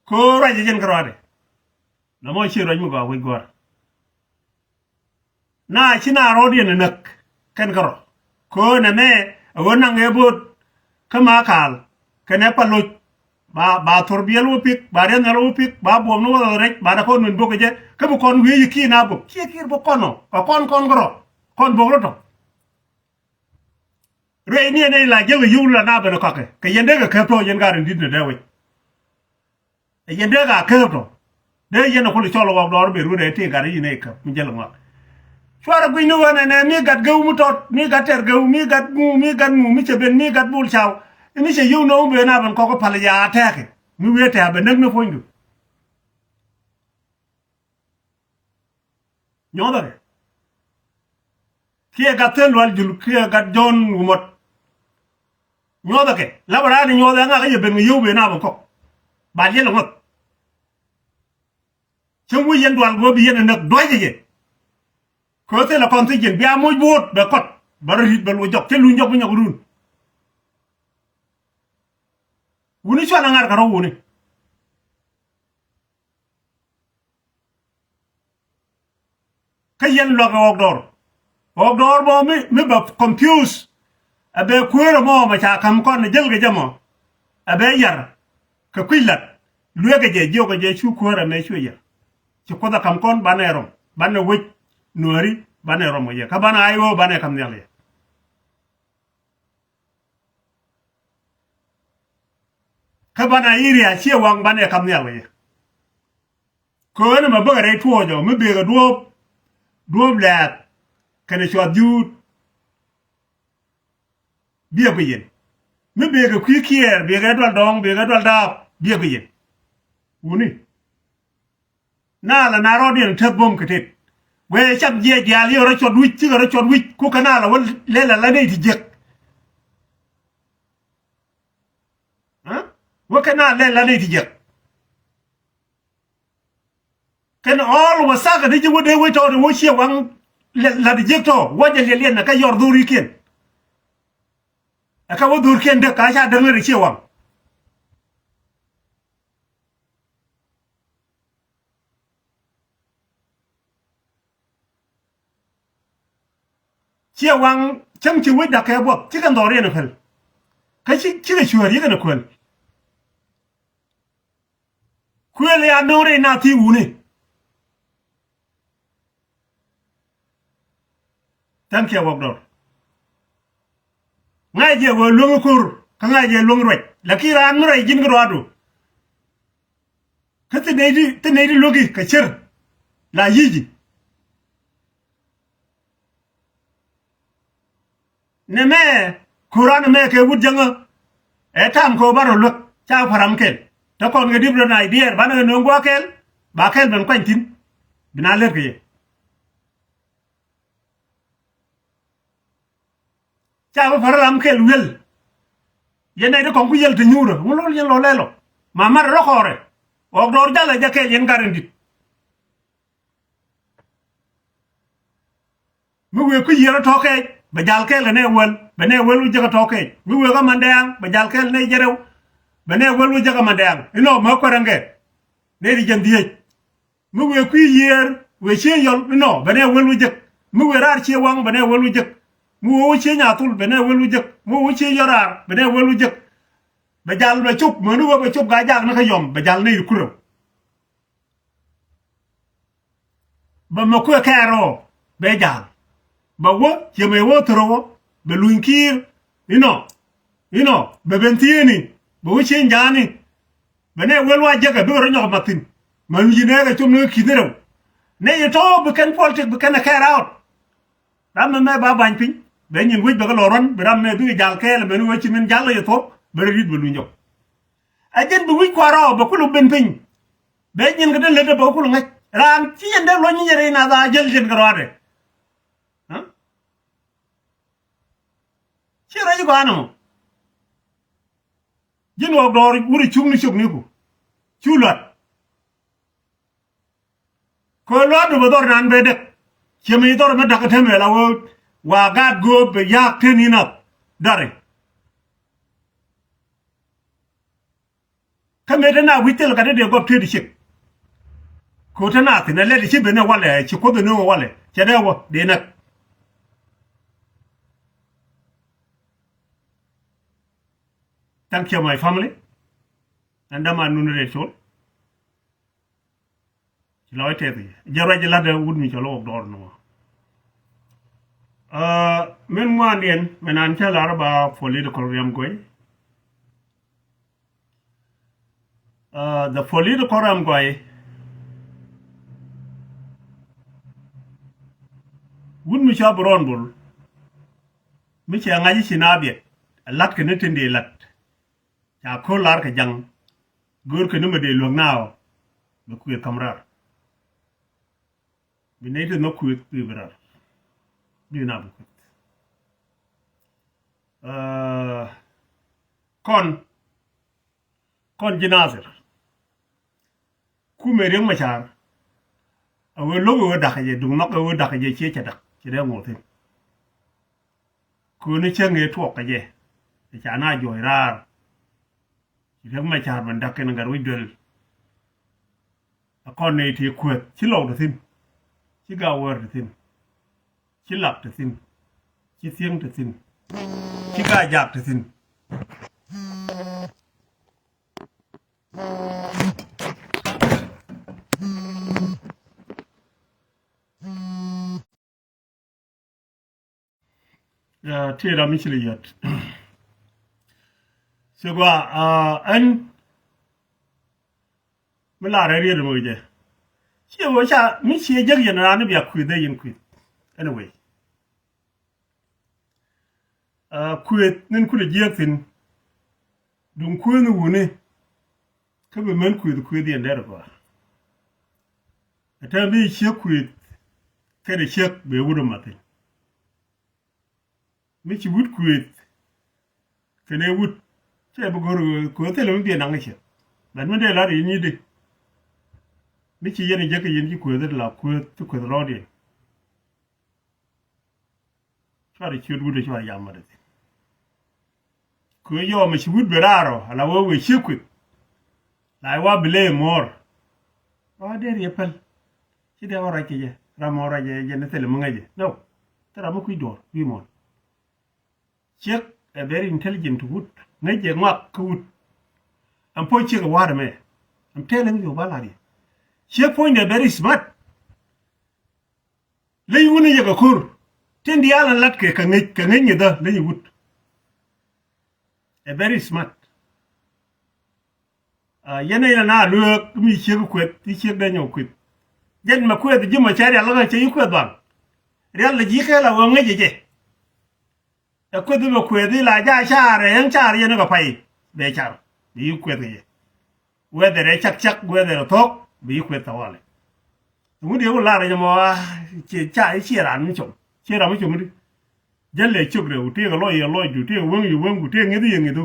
Kɛ ɣöö ruac ɛ jɛn kärɔaadɛ. Nɔmɔ ci ruac mi gɔaa wec gua̱a̱r. Na ci na rɔɔdiɛn ɛ näk kɛn kärɔ̱. Kɛ ɣöö nɛmɛ ɛ ɣöö naŋ ɛ bo̱o̱t kä Makal kɛnɛ Paloc. Ba, ba thor biɛl wä pik, ba riɛn nhial wä pik, ba buɔm ni wä rɛc, ba dɛ kɔn min bok kɛ jɛ. Kä bi kɔn wiee yi kiir na bok. Ciɛ kiir bok kɔn ɔ, kɛ kɔn kɔn kärɔ̱. Kɔn bok rɔ tɔ. Ruec ni ɛn ɛ la jäl kɛ yio̱w la na ben kɔakɛ. Kɛ yɛn dee kɛ käp tɔ yɛn gat in di̱t ni dee wec. Ɛ yɛn dee ka käp tɔ. Dee yɛn ɛ kul cɔl Ɣɔk Dɔɔr ben wun ɛ tëë gat i̱ yɛn ɛ käp mi jäl ŋɔak. Cuarɛ gui̱ny ni ɣöö nɛnɛ mi gat gɛw mi tɔt, mi gat tɛr gɛw, mi gat ŋu, mi gat ŋu, mi cɛ ben, mi gat Bol Caw. Mi cɛ yio̱w nɔɔk ben a ben kɔk pal ya tɛɛkɛ. Mi wëë tɛ̈ a ben näk ni puɔ̱nydu. Nyuɔthɛ kɛ. Kiɛ gat Thil Lual Jul kiɛ gat Jɔ̱ɔ̱n Wumɔt. Nyuɔthɛ kɛ. La bɛ raan i̱ nyuɔthɛ ŋakä yɛ ben kɛ yio̱w ben a bɛ kɔk. Ba liɛl ɛ ŋuɔth. Cäŋ wi̱i̱ yɛn dual go̱o̱p bi yɛn ɛ näk dua̱cä yɛ. Kɛ ɣöö thilɛ kɔn thiec yɛn bia moc bo̱o̱t bɛ kɔt. Bɛ rɔ ri̱t bɛ luɔc jɔk. Cä luny jɔk bi nyɔk run. Wuni cuanɛ ŋa̱r kɛ rɔ̱ wuni. Kä yɛn luäk ɛ Ɣɔk Dɔɔr. Ɣɔk Dɔɔr mɔ mi, mi bɛ confuse. Ɛ bɛ kueer ɛmɔ mɛ ca ka̱m kɔn ɛ jäl kɛ jɛ mɔ. Ɛ bɛ yar kɛ kui̱ lat. Lueekɛ jɛ jiɔkɛ jɛ cu kueer ɛmɛ cuɛ yar. Ci Kuoth ɛ ka̱m kɔn banɛ rɔm, banɛ wec Nuääri, banɛ rɔm kɛ jɛ. Kä banɛ a i̱ ɣöö banɛ ka̱m nhial yɛ. Kä banɛ area Ciɛ Waŋ banɛ kam nhial kɛ yɛ. Köönɛ mɛ bäkɛ rɛy tuɔɔcɔ mi bëëkɛ duɔ̱ɔ̱p, duɔ̱ɔ̱p lɛɛth kɛnɛ cuath juut. Biɛ bi yɛn mi bëëkɛ kui̱ kiɛɛr, bëëkɛ dual dɔ̱ŋ, bëëkɛ dual daap, biɛ bi yɛn. Wuni. Na la na rɔɔdiɛn teth buɔ̱m kɛ tet. Guɛ cam jiɛc diaal yɛ rɔ cuɔt wi̱c, cikɛ rɔ cuɔt wi̱c, kukɛ na la wä lɛl la nɛy ti jiäk. Aa? Wä kɛ na lɛl la nɛy ti jiäk. Kɛn all wä thak ni ji̱ wä dee wec tɔɔt wä Ciɛ Waŋ lɛl la ti jiäk tɔɔ, wä jɛ liɛl yɛn na kɛ yɔr dhorikiɛn. Ɛ kɛ wä dhorkiɛn däk ka ca däk ni ri Ciɛ Waŋ. Ciɛ Waŋ cäŋ ci wec da̱k kɛ buɔth, cikɛ dhɔriɛn päl. Kä ci, cikɛ cuäär yikɛ ni kuäl. Kuël ya no̱o̱ŋ rɛy na thi̱i̱ wuni. Thank you, Ɣɔk Dɔɔr. Ŋa̱c jɛ wee luäŋ ko̱r, kä ŋa̱c jɛ luäŋ ruac. Lakin raan mi ruac ji̱n kä ruaadu. Kä thi nɛy ti, thi nɛy ti luäki kɛ cär. La yi̱ci. Nɛmɛ, ko̱ran nɛmɛ kɛ wut jäŋä. Ɛ tam kɛ ɣöö ba rɔ luäk ca bi pa̱r ram kɛl. Te kɔn kɛ different idea banɛ kɛ nööŋ gua̱a̱th kɛl, ba kɛl ben kuany thi̱n. Bi na lät kɛ yɛ. Ca bi pa̱r ram kɛl wi̱el. Yɛn nɛy ti kɔŋ ku yiël te nyuurä ŋu lo̱l yɛn lo̱l lɛl ɔ. Ma mat rɔ kɔɔrɛ. Ɣɔk dɔɔr jalɛ jɛ kɛɛl yɛn gat in di̱t. Mi wëë kui̱ yiëër ɔ tɔ̱ kɛɛc bɛ jal kɛɛl kɛ nɛy wäl, bɛ nɛy wäl wä jek ɔ tɔ̱ kɛɛc. Mi wëë kä mandɛɛŋ bɛ jal kɛɛl nɛy jɛ rɛw, bɛ nɛy wäl wä jek ɔ mandɛɛŋ inɔ mɛ kuɛrɛŋkɛ. Nɛy ti jɛn dhieec. Mi wëë kui̱ yiëër wëë cie yɔl inɔ bɛ nɛy wäl wä jek. Mi wëë raar cie waŋ bɛ nɛy wäl wä jek. Mi wëë wä cie nyathul bɛ nɛy wäl wä jek. Mi wëë wä cie yɔl raar bɛ nɛy wäl wä jek. Bɛ jal bɛ cop mäni wä bɛ cop gaa jaak ni kä yɔm bɛ jal nɛy ti kurɛw. Bɛ mɛ kuɛ kɛɛr ɔ bɛ ja̱a̱l. Bɛ wä ciɛ mɛ wä thär ɔ wä bɛ luny ki̱i̱r inɔ inɔ bɛ ben thieenni bɛ wä cieŋ ja̱a̱ni. Bɛ nɛ wël wa jekɛ bikɛ rɔ nyɔk mat thi̱n. Mɛ wi̱c nɛ kɛ com ni kɛ ki̱th ni rɛw. Nɛ yɛ tɔ̱ bi kɛn politik bi kɛn ɛ kɛɛr out. Ram mɛ mɛ ba ba̱ny piny bɛ nyin wec bɛ kɛ lɔ ruan bi ram mɛ bikɛ ja̱l kɛɛl mɛn wec ci min ja̱l kɛ yɛ thuɔ̱k bɛ rɔ ri̱t bɛ luny jɔk. Ɛ jɛn bi wi̱c kua̱r ɔ bɛ kulɛ ben piny. Bɛ nyin kɛ dee lät dee bä kul ŋäc raan ci yɛn dee luɔ̱ny nyin rɛy nath a jäl jɛn kɛ rɔaadɛ. Ci rɛy kɔn ɛmɔ ji̱n ɣɔk dɔɔr wur i̱ cuk ni cuk ni ku cu luat. Kɛ luat du bɛ dhɔr nan bɛ däk. Ciɛ mi dhɔr mi da̱k kä tɛmɛ la wee wa gaat go̱o̱p bɛ ya̱a̱k tën in nath dari. Kä mëë te na wi̱c thil gat ti dee gɔp tëë ti ciek. Ko̱ te na thi̱n ɛ lɛt ci ben ɛ walɛ ci kuoth ɛ nööŋ ɛ walɛ cɛ dee wä dee näk. Thank you my family. Ɛn däman nun rɛy col. Ci lɔc tɛth jɛ ruac la̱t ɛ wut mi cɔl ɣɔk dɔɔr nɔmɔ. Min ŋuandiɛn min an cä lar ba political riɛm guey. The political riɛm guey. Wut mi cɔl Brown Bol mi cɛ ŋa̱c i̱ ci na biɛt ɛ la̱t kɛ ni tin dee la̱t. Ca ko̱l lar kɛ ja̱ŋ. Go̱o̱r kɛ ni mɛ dee luäk na ɔ. Bɛ kuëth ka̱m raar. Bi nɛy ti nhɔk kuëth bi bi raar. Bi na bi kuëth. Kɔn kɔn ji̱ Nathir. Kumɛ Riek Machar. A wee lo̱k ɛ wee da̱k kɛ jɛ duŋ nhɔk ɛ wee da̱k kɛ jɛ ciɛ cɛ da̱k ci dee ŋo̱o̱ thi̱n. Kööni cäŋ ëë tuɔɔk kɛ jɛ. Ɛ ca na juɔ̱ɔ̱c raar. Ci Riek Machar ben da̱k kɛn gat wi̱c duel. A kɔn nɛy tëë kuäth ci lɔw te thi̱n. Ci gaawäär te thi̱n. Ci lak te thi̱n. Ci thiäŋ te thi̱n. Ci gaajak te thi̱n. Tiet ram mi ci lɛ yät. Ci gua ɛn mi la rɛ riet mɔ jɛ. Ci wä ca mi ci jek yɛn ran ni bia kuith dee yɛn kuith. Anyway. Kuëth nin kulɛ jiääk thi̱n. Duŋ kuëëth ni wuni. Kä bi män kuëth kuëth yɛn dɛr kɔa. Ɛ tɛm bi ciek kuëth kɛnɛ ciek bee wut ɛ mathin. Mi ci wut kuëth kɛnɛ wut cɛ bi go̱r kuëth thilɛ mi biɛ naŋ ciek. Bɛt mi dee lar yɛn nyi di. Mi ci yɛn jek kɛ yɛn ci kuëth la kuëth ci kuëth rɔɔdiɛn. Cuarɛ ciöt wut ɛ cuarɛ yam mat ɛ thi̱n. Kɛ yɔmɛ ci wut ben raar ɔ ala wee wee ciek kuëth. La i̱ wa bi lëë muɔ̱ɔ̱r. Wa dee riɛ päl. Ci dee wä ruac kɛ jɛ ram ɔ ruac jɛ jɛ ni thilɛ mi ŋäcɛ no. Thil ram mi kui̱ duɔ̱ɔ̱r wi̱i̱ muɔ̱ɔ̱r. Ciek ɛ very intelligent wut ŋäcɛ ŋuak kä wut. Ɛn puɔ̱ny ciek ɛ wa̱a̱t ɛmɛ. I'm telling you ba la̱r yɛ. Ciek puɔ̱nydɛ very smart. Leny wun ni yɛ kɛ ko̱r tin diaal in lat kɛ kɛ ŋäc kɛ ŋäc ŋi̱thä leny wut. Ɛ very smart. Yɛn ɛ yɛn na lueek mi ciek kueth ti ciek dee nyɔk kueth. Jɛn mɛ kueth ji̱ mɔ cɛ rial kä cɛ yi kueth bal. Rial lɛ ji̱ kɛ la wä ŋäc jɛ. Ɛ kueth bɛ kueth ila ja car ɛ yɛn car yɛn kɛ pay. bɛ car, bi yi kuɛth kɛ yɛ. Whether ɛ cak cak, whether ɛ thok, bi yi kuɛth tawali. Ŋut yɛ wä lar jɛ mɔ, a, ci, ca, ci ran mi com, ci ran mi com di. Jɛ lɛ cok rɛw, tëëkɛ lɔc yɛ lɔcdu, tëëkɛ wäŋ yɛ wäŋdu, tëëkɛ ŋi̱th yɛ ŋi̱thu.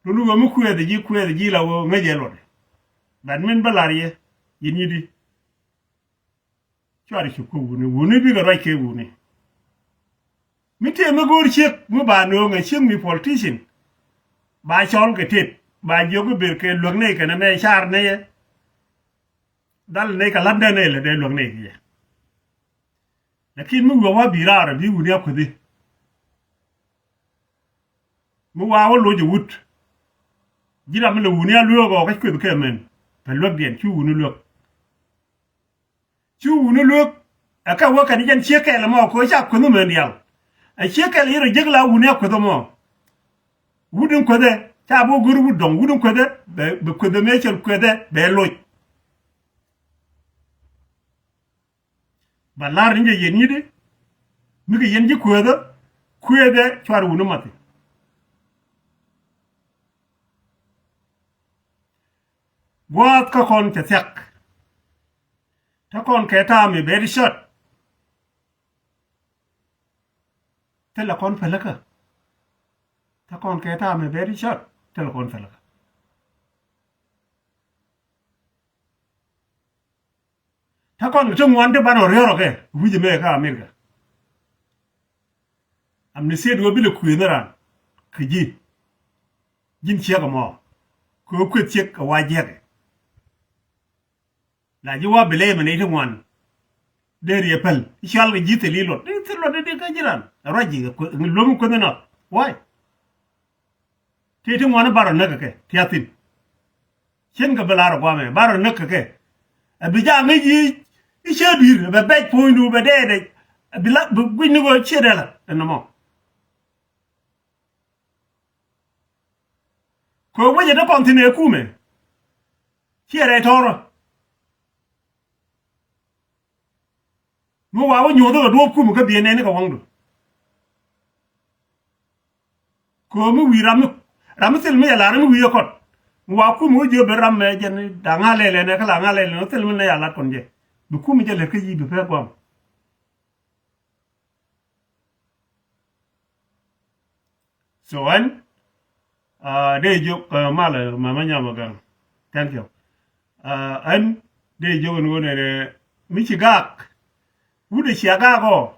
Tun wä mi kuɛth ji̱, kuɛth ji̱ la wä ŋäc yɛ luɔt. But min bä lar yɛ, yɛ ni di. Cuari cuk kä wuni, wuni bikɛ ruac kɛ wuni. Mi tëë mi go̱o̱r ciek mi ba nööŋɛ ciek mi politician. Ba cɔl kɛ tet, ba jiök i̱ ber kɛ luäk nɛy kɛnɛ mɛ car nɛyɛ. Dhal nɛy kɛ la̱t dee nɛy lɛ dee luäk nɛy kɛ yɛ. Lakin mi wi̱i̱ wa bi raar bi wuni a kuethi. Mi wa wä loc ɛ wut. Ji̱ ram mi lɛ wuni a lueek ɔ kä kueth kɛ mɛn. Pɛ luäkdiɛn cu wuni luäk. Cu wuni luek. Ɛ kɛ wä kɛn jɛn ciek kɛl ɛmɔ kɛ ca kueth mɛn diaal. Ɛ ciek kɛl yɛn rɔ jek la wuni a kueth ɛmɔ. Wut in kuethɛ ca bi wä go̱r wut dɔŋ, wut in kuethɛ bɛ, bɛ kuethɛ mëë cɛl kuethɛ bɛ loc. Ba lar ni jɛ yɛn yi̱t i̱ mi kɛ yɛn ji̱ kuethä, kuethɛ cuar wuni mathi. Gua̱a̱th kä kɔn cɛ thiak. Te kɔn kɛ ta̱a̱ mi bɛt shot. Thilɛ kɔn pälikä. Te kɔn kɛ ta̱a̱ mi bɛt shot. Thilɛ kɔn pälikä. Te kɔn ti ŋuan ti banɛ riɔrɔ kɛ wi̱c mɛ kä Amerika. Am ni siet wä bilɛ kuëë ni ran kɛ ji̱. Ji̱n ciek ɛmɔ kɛ wä kueth ciek kɛ wa jiɛkɛ. La ji̱ wa bilɛ mɛ ni ti ŋuan. Dee riɛ päl i̱ cual kɛ ji̱ thil i̱ luɔt, i̱ thil luɔt i̱ di kä ji̱ ran ruac ji̱ kɛ luɔm kueth ni nɔth. Why? Ti ti ŋuan i̱ barɔ näk kɛ kɛ ti a thin. Cien kɛ bi lar ɛ guamɛ barɔ näk kɛ kɛ. Ɛ bi jaak ŋäc i̱, i̱ cä dui̱r ɛ bɛ bɛc puɔ̱nydu bɛ dɛɛdɛ. Ɛ bi la bi guic ni kɛ ciɛ dɛlä ɛn nɔmɔ. Kɛ wecɛ te kɔn thi̱n ɛ kumɛ. Ciɛ rɛy tɔ̱rä. Mi wa wä nyuɔ̱th kɛ duɔ̱ɔ̱p kumɛ kä biɛ nɛni kɛ waŋdu. Kɛ mi wi̱i̱ ram mi, ram mi thil mi yɛ lar mi wi̱i̱ yɛ kɔt. Mi wa kumɛ wä jiö ben ram mɛ jɛn da̱ŋ a lɛlɛ nɛ kä la ŋa lɛlɛ nɛ thil mi nɛ ya lat kɔn jɛ. Bi kumɛ jɛ lät kä yi̱ bi pɛ guam. So ɛn, ah, dee jiök, ah, malɛ mama nyam a gaŋ. Thank you. Ah, ɛn dee jiök ɛn ɣöö nɛnɛ mi ci gaak. Wut ɛ cia gaak ɔ.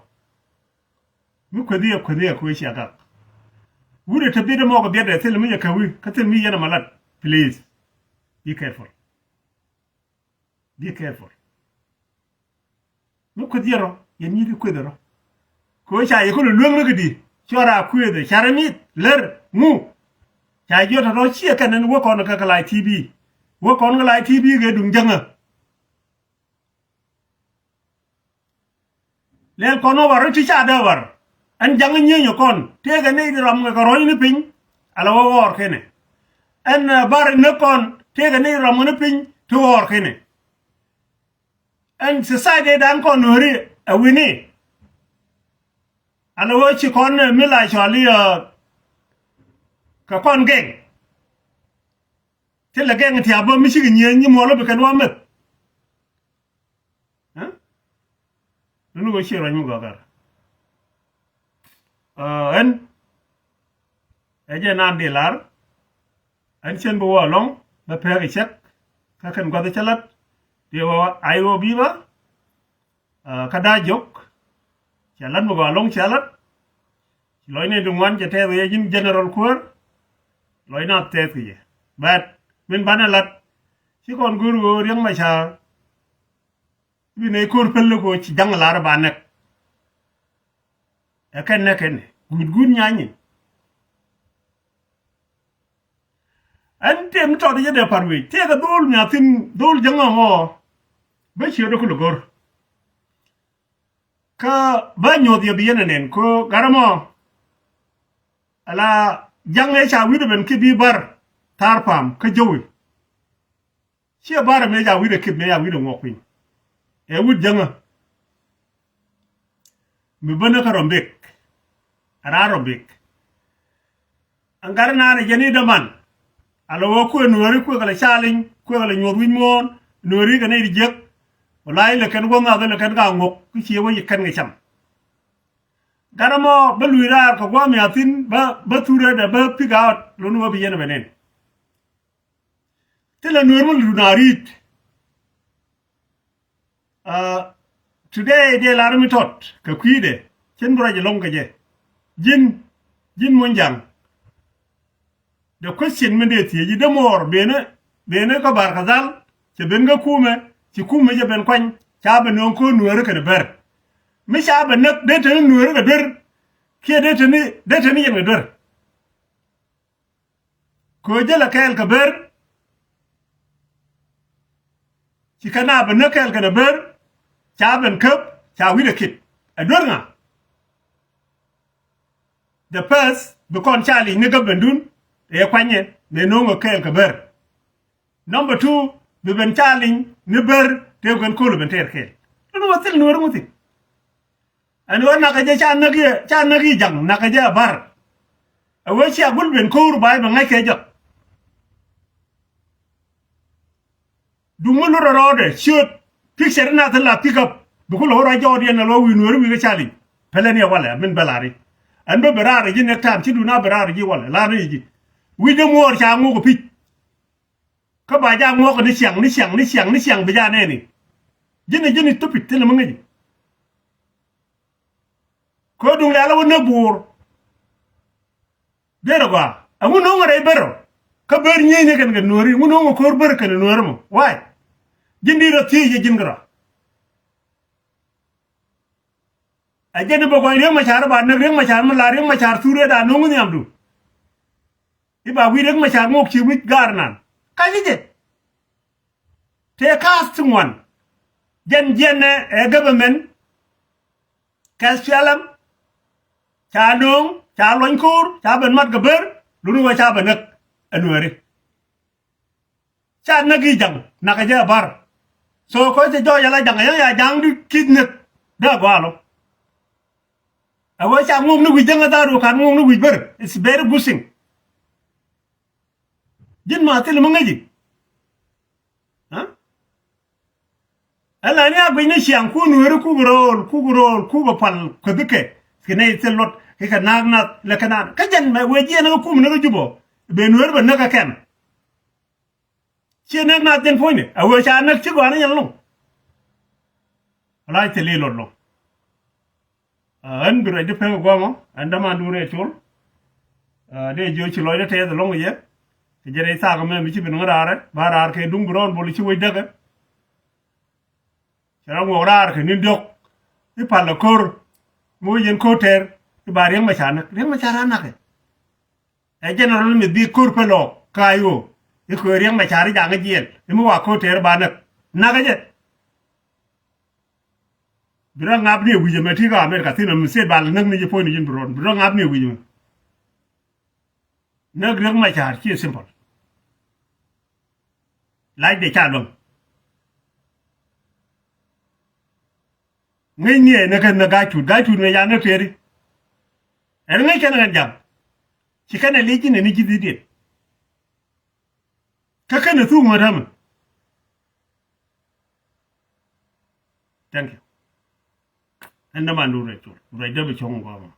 Mi kueth yɛ kueth yɛ kueth cia gaak. Wut ɛ te biɛt ɛmɔ kɛ biɛt ɛ thil mi yɛ käwi kä thil mi yɛn ɛmɛ lat. Please be careful. Be careful. Mi kueth yɛ rɔ yɛn nyithi kueth rɔ. Kɛ ɣöö ca yɛ kɔn lueŋ ni kɛ di cuɔr a kueth ɛ carɛ mi̱th lär ŋu. Ca jiɔt tɔ̱tɔ̱ ciɛ kɛn ɛn wä kɔn kɛ kɛ lac T V. Wä kɔn kɛ lac T V kɛ duŋ jäŋä. Lɛl kɔn ɔ war ti ca dee war. Ɛn jaŋ nyieny kɔn tëëkɛ nɛy ti ram kɛ rɔ̱ny ni piny. Ala wä wɔɔr kɛnɛ ɛn, eh, bar ni kɔn tëëkɛ nɛy ti ram ni piny ti wɔɔr kɛnɛ. Ɛn society dan kɔn nuɔ̱ri ɛ wi̱ni. Ala wä ci kɔn, eh, mi la cɔal i̱, eh, kɛ kɔn gɛŋ. Ti lɛ gɛŋ ti a bä mi cikɛ nyieny nyi muɔlä bi kɛn wa meth. Ɛ? Duni wä ciɛ ruac mi gɔ̱a̱r. Ɛ, ɛn ɛ jɛ naan di lar. Ɛn cien bi wä alɔŋ bɛ pɛɛk ɛ cɛk. Kä kɛn gua̱th cä lat di wä ay wä bi bä. Ɛ, kä da̱a̱ jiök cɛ lat mi gɔaa lo̱ŋ cɛ lat. Ci lɔcni ti ŋuan cɛ tɛth kɛ yɛ ji̱n general kuäär. Lɔcna tɛth kɛ yɛ bɛt min banɛ lat. Ci kɔn go̱o̱r ɣöö Riek Machar bi nɛy ko̱r päl ni ko̱ ci ja̱ŋ lar ba nɛk. Ɛ kɛn nɛk kɛn guut guut nyanyin. Ɛn tëë mi tɔt jɛ dee pa̱r wec tëëkɛ dho̱o̱l nhiathin dho̱o̱l jäŋä mɔ. Bä ciötdä kulɛ go̱r. Kä bä nyuɔth yɛ bi yɛn ɛ nɛn kä gat ɛmɔ. Ala ja̱ŋ ëë ca wi̱cdɛ ben ki bi bar tha̱a̱r pa̱a̱m kä jowi. Ciɛ bar ɛ mëë ca wi̱cdɛ kip mëë ca wi̱cdɛ ŋuɔk piny. Ɛ wut jäŋä mi bänä kä Rɔmbek. Ɛ raar Rɔmbek. Ɛn gat inan ɛ jɛn i̱ däman. A lɛ ɣöö kuëë nuääri kuëëkɛ lɛ caliny kuëëkɛ lɛ nyuɔ̱th wi̱c muɔ̱ɔ̱n nuääri kɛ nɛy ti jiäk. Wä la ilɛ kɛn guɔ̱th nath ilɛ kɛn ka ŋuɔ̱k kä ciɛ wä yi kɛn kɛ cam. Gat ɛmɔ bä luc raar kɛ gua̱a̱th nhiathi̱n bä bä thurɛ dɛ bä pick out luni wä bi yɛn ɛ bɛ nɛn. Thilɛ nueer mi lɛ dun a ri̱i̱t. Today dee lar mi tɔt kɛ kui̱dɛ cin bi ruac ɛlɔ̱ŋ kɛ jɛ. Ji̱n ji̱n muɔ̱ny ja̱ŋ. The question mi dee thiec ji̱ dee muɔɔr benä benä kä bar kɛ dhal cɛ ben kä kumɛ ci kumɛ cɛ ben kuany ca ben nööŋ ko̱r nueeri kɛnɛ ber. Mi ca ben näk dee teni nueeri kɛ duer kiɛ dee teni dee teni yɛn kɛ duer. Kɛ ɣöö jälɛ kɛɛl kɛ ber. Ci kɛn a ben näk kɛɛl kɛnɛ ber ca ben käp ca wi̱cdɛ kit. Ɛ duer ŋa? The first bi kɔn ca lic ni gä bendun ɛ kuanyɛ mëë no̱o̱ŋ ɛ kɛɛl kɛ ber. Number two bi ben ca lic ni ber tëë kɛn ko̱l ben tɛɛr kɛɛl. Lun wä thil nueeri ŋuthi. Ɛn ɣöö nakä jɛ ca näk i̱ ca näk i̱ ja̱ŋ nakä jɛ a bar. Ɛ ɣöö cia gul ben ko̱o̱r ba i̱ bɛ ŋa̱c kɛ jɔk. Duŋ mi lurɛ rɔɔdɛ ciöt picture in a thil la pick up bi ku lo̱r a jɔɔdiɛn a lɔ wi̱i̱ nueeri wi̱i̱ kɛ ca lic. Pɛlɛ ni ɛ walɛ min bɛ la̱r i̱ ɛn bä bɛ raar i̱ ji̱ next time ci duun a bɛ raar i̱ ji̱ walɛ la̱r ni i̱ ji̱. Wi̱c ni muɔɔr ca ŋuk ɛ pi̱c. Kä ba ja ŋuɔk ni ciaŋ ni ciaŋ ni ciaŋ ni ciaŋ bi ja nɛni. Ji̱n a ji̱n a stupid thilɛ mi ŋäci. Kä duŋ lɛl a wä näk buur. Derɛ gɔaa ɛŋu no̱o̱ŋ a rɛy bär ɔ. Kä bär nyieeny ni kɛn kɛ nuääri ɛŋu no̱o̱ŋ a ko̱r bär kɛn nuääri mɔ why? Ji̱n di rɔ thiec jɛ ji̱n kärɔa. Ɛ jɛn i̱ bɛ gɔny Riek Machar i̱ ba näk Riek Machar mi la Riek Machar thur ëëdan no̱ŋ nhiamdu. I̱ ba wi̱i̱ Riek Machar ŋok ci wi̱c gaar nan kac i̱ jɛ. Tëë ka̱a̱th ti ŋuan jɛn jiɛn ɛ government kɛ S P L M. Ca no̱o̱ŋ ca luɔny ko̱o̱r ca ben mat kɛ ber luni wä ca ben näk ɛ nuääri. Ca näk i̱ ja̱ŋ nakä jɛ a bar. So kɔ cɛ jɔɔc ala ja̱ŋ a yäŋ ya ja̱ŋ di ki̱th näk dee a gɔaa lɔ. A wee ca ŋuɔk ni wi̱c jäŋ a thaar wä ka̱n ŋuɔk ni wi̱c bär. It's very good thing. Ji̱n ma thil mi ŋäci. Ɛ la ni a guic ni ciaŋ ku nueeri kuk rool kuk rool kuk a pal kuäthi kɛ. Kɛ nɛy thil luɔt kɛ kɛ naak nath lɛ kɛ naan kä jɛn mɛ wee jiɛn kä kum ni kä Jubɔ. Bɛ nueeri bɛ näk kä kɛm. Ciɛ näk nath jɛn puɔ̱nyni a wee ca näk ci gɔaa ni yɛn loŋ. Wala thil i̱ luɔt loŋ. Ɣän bi ruacdi pek guamɔ ɛn dämandu rɛy col. Dee jiö ci lɔcdä tɛth ɛlɔ̱ŋ yɛ. Kɛ jɛ rɛy thaak ɛmɛ mi ci ben ŋä raarɛ ba raar kɛ duŋ bi rɔɔn bol ci wec däkɛ. Cɛ rɔ ŋuɔk raar kɛ ni̱n diɔ̱k. I̱ palɛ ko̱r mi wec yɛn ko̱r tɛɛr i̱ ba Riek Machar näk Riek Machar a nakɛ. Ɛ general mi bi ko̱r pɛ lɔɔk ka̱a̱c ɣöö i̱ köö Riek Machar i̱ jaŋ i̱ jiɛl i̱ mi wa ko̱r tɛɛr ba näk. Nakä jɛ. Bi rɔ ŋa̱p ni ɛ wi̱c ɛmɛ ti kä America thi̱n ɛmɛ state bal näk ni ji̱ puɔ̱nyni ji̱n bi ruɔ̱n bi rɔ ŋa̱p ni ɛ wi̱c ɛmɛ. Näk Riek Machar ciɛ simple. Lac dee ca luäŋ. Ŋäc ni ɛ näk kɛn näk ga̱a̱c tuut ga̱a̱c tuut ŋäc a näk tëëri. Ɛn ŋäc kɛn kɛn jam. Ci kɛn ɛ liec ji̱n ɛn i̱ ji̱ dhi̱t diet. Kä kɛn ɛ thuk ŋöt rämɛ. Thank you. Ɛn dämandu rɛc col rɛc däbi cɔŋ gɔmɔ.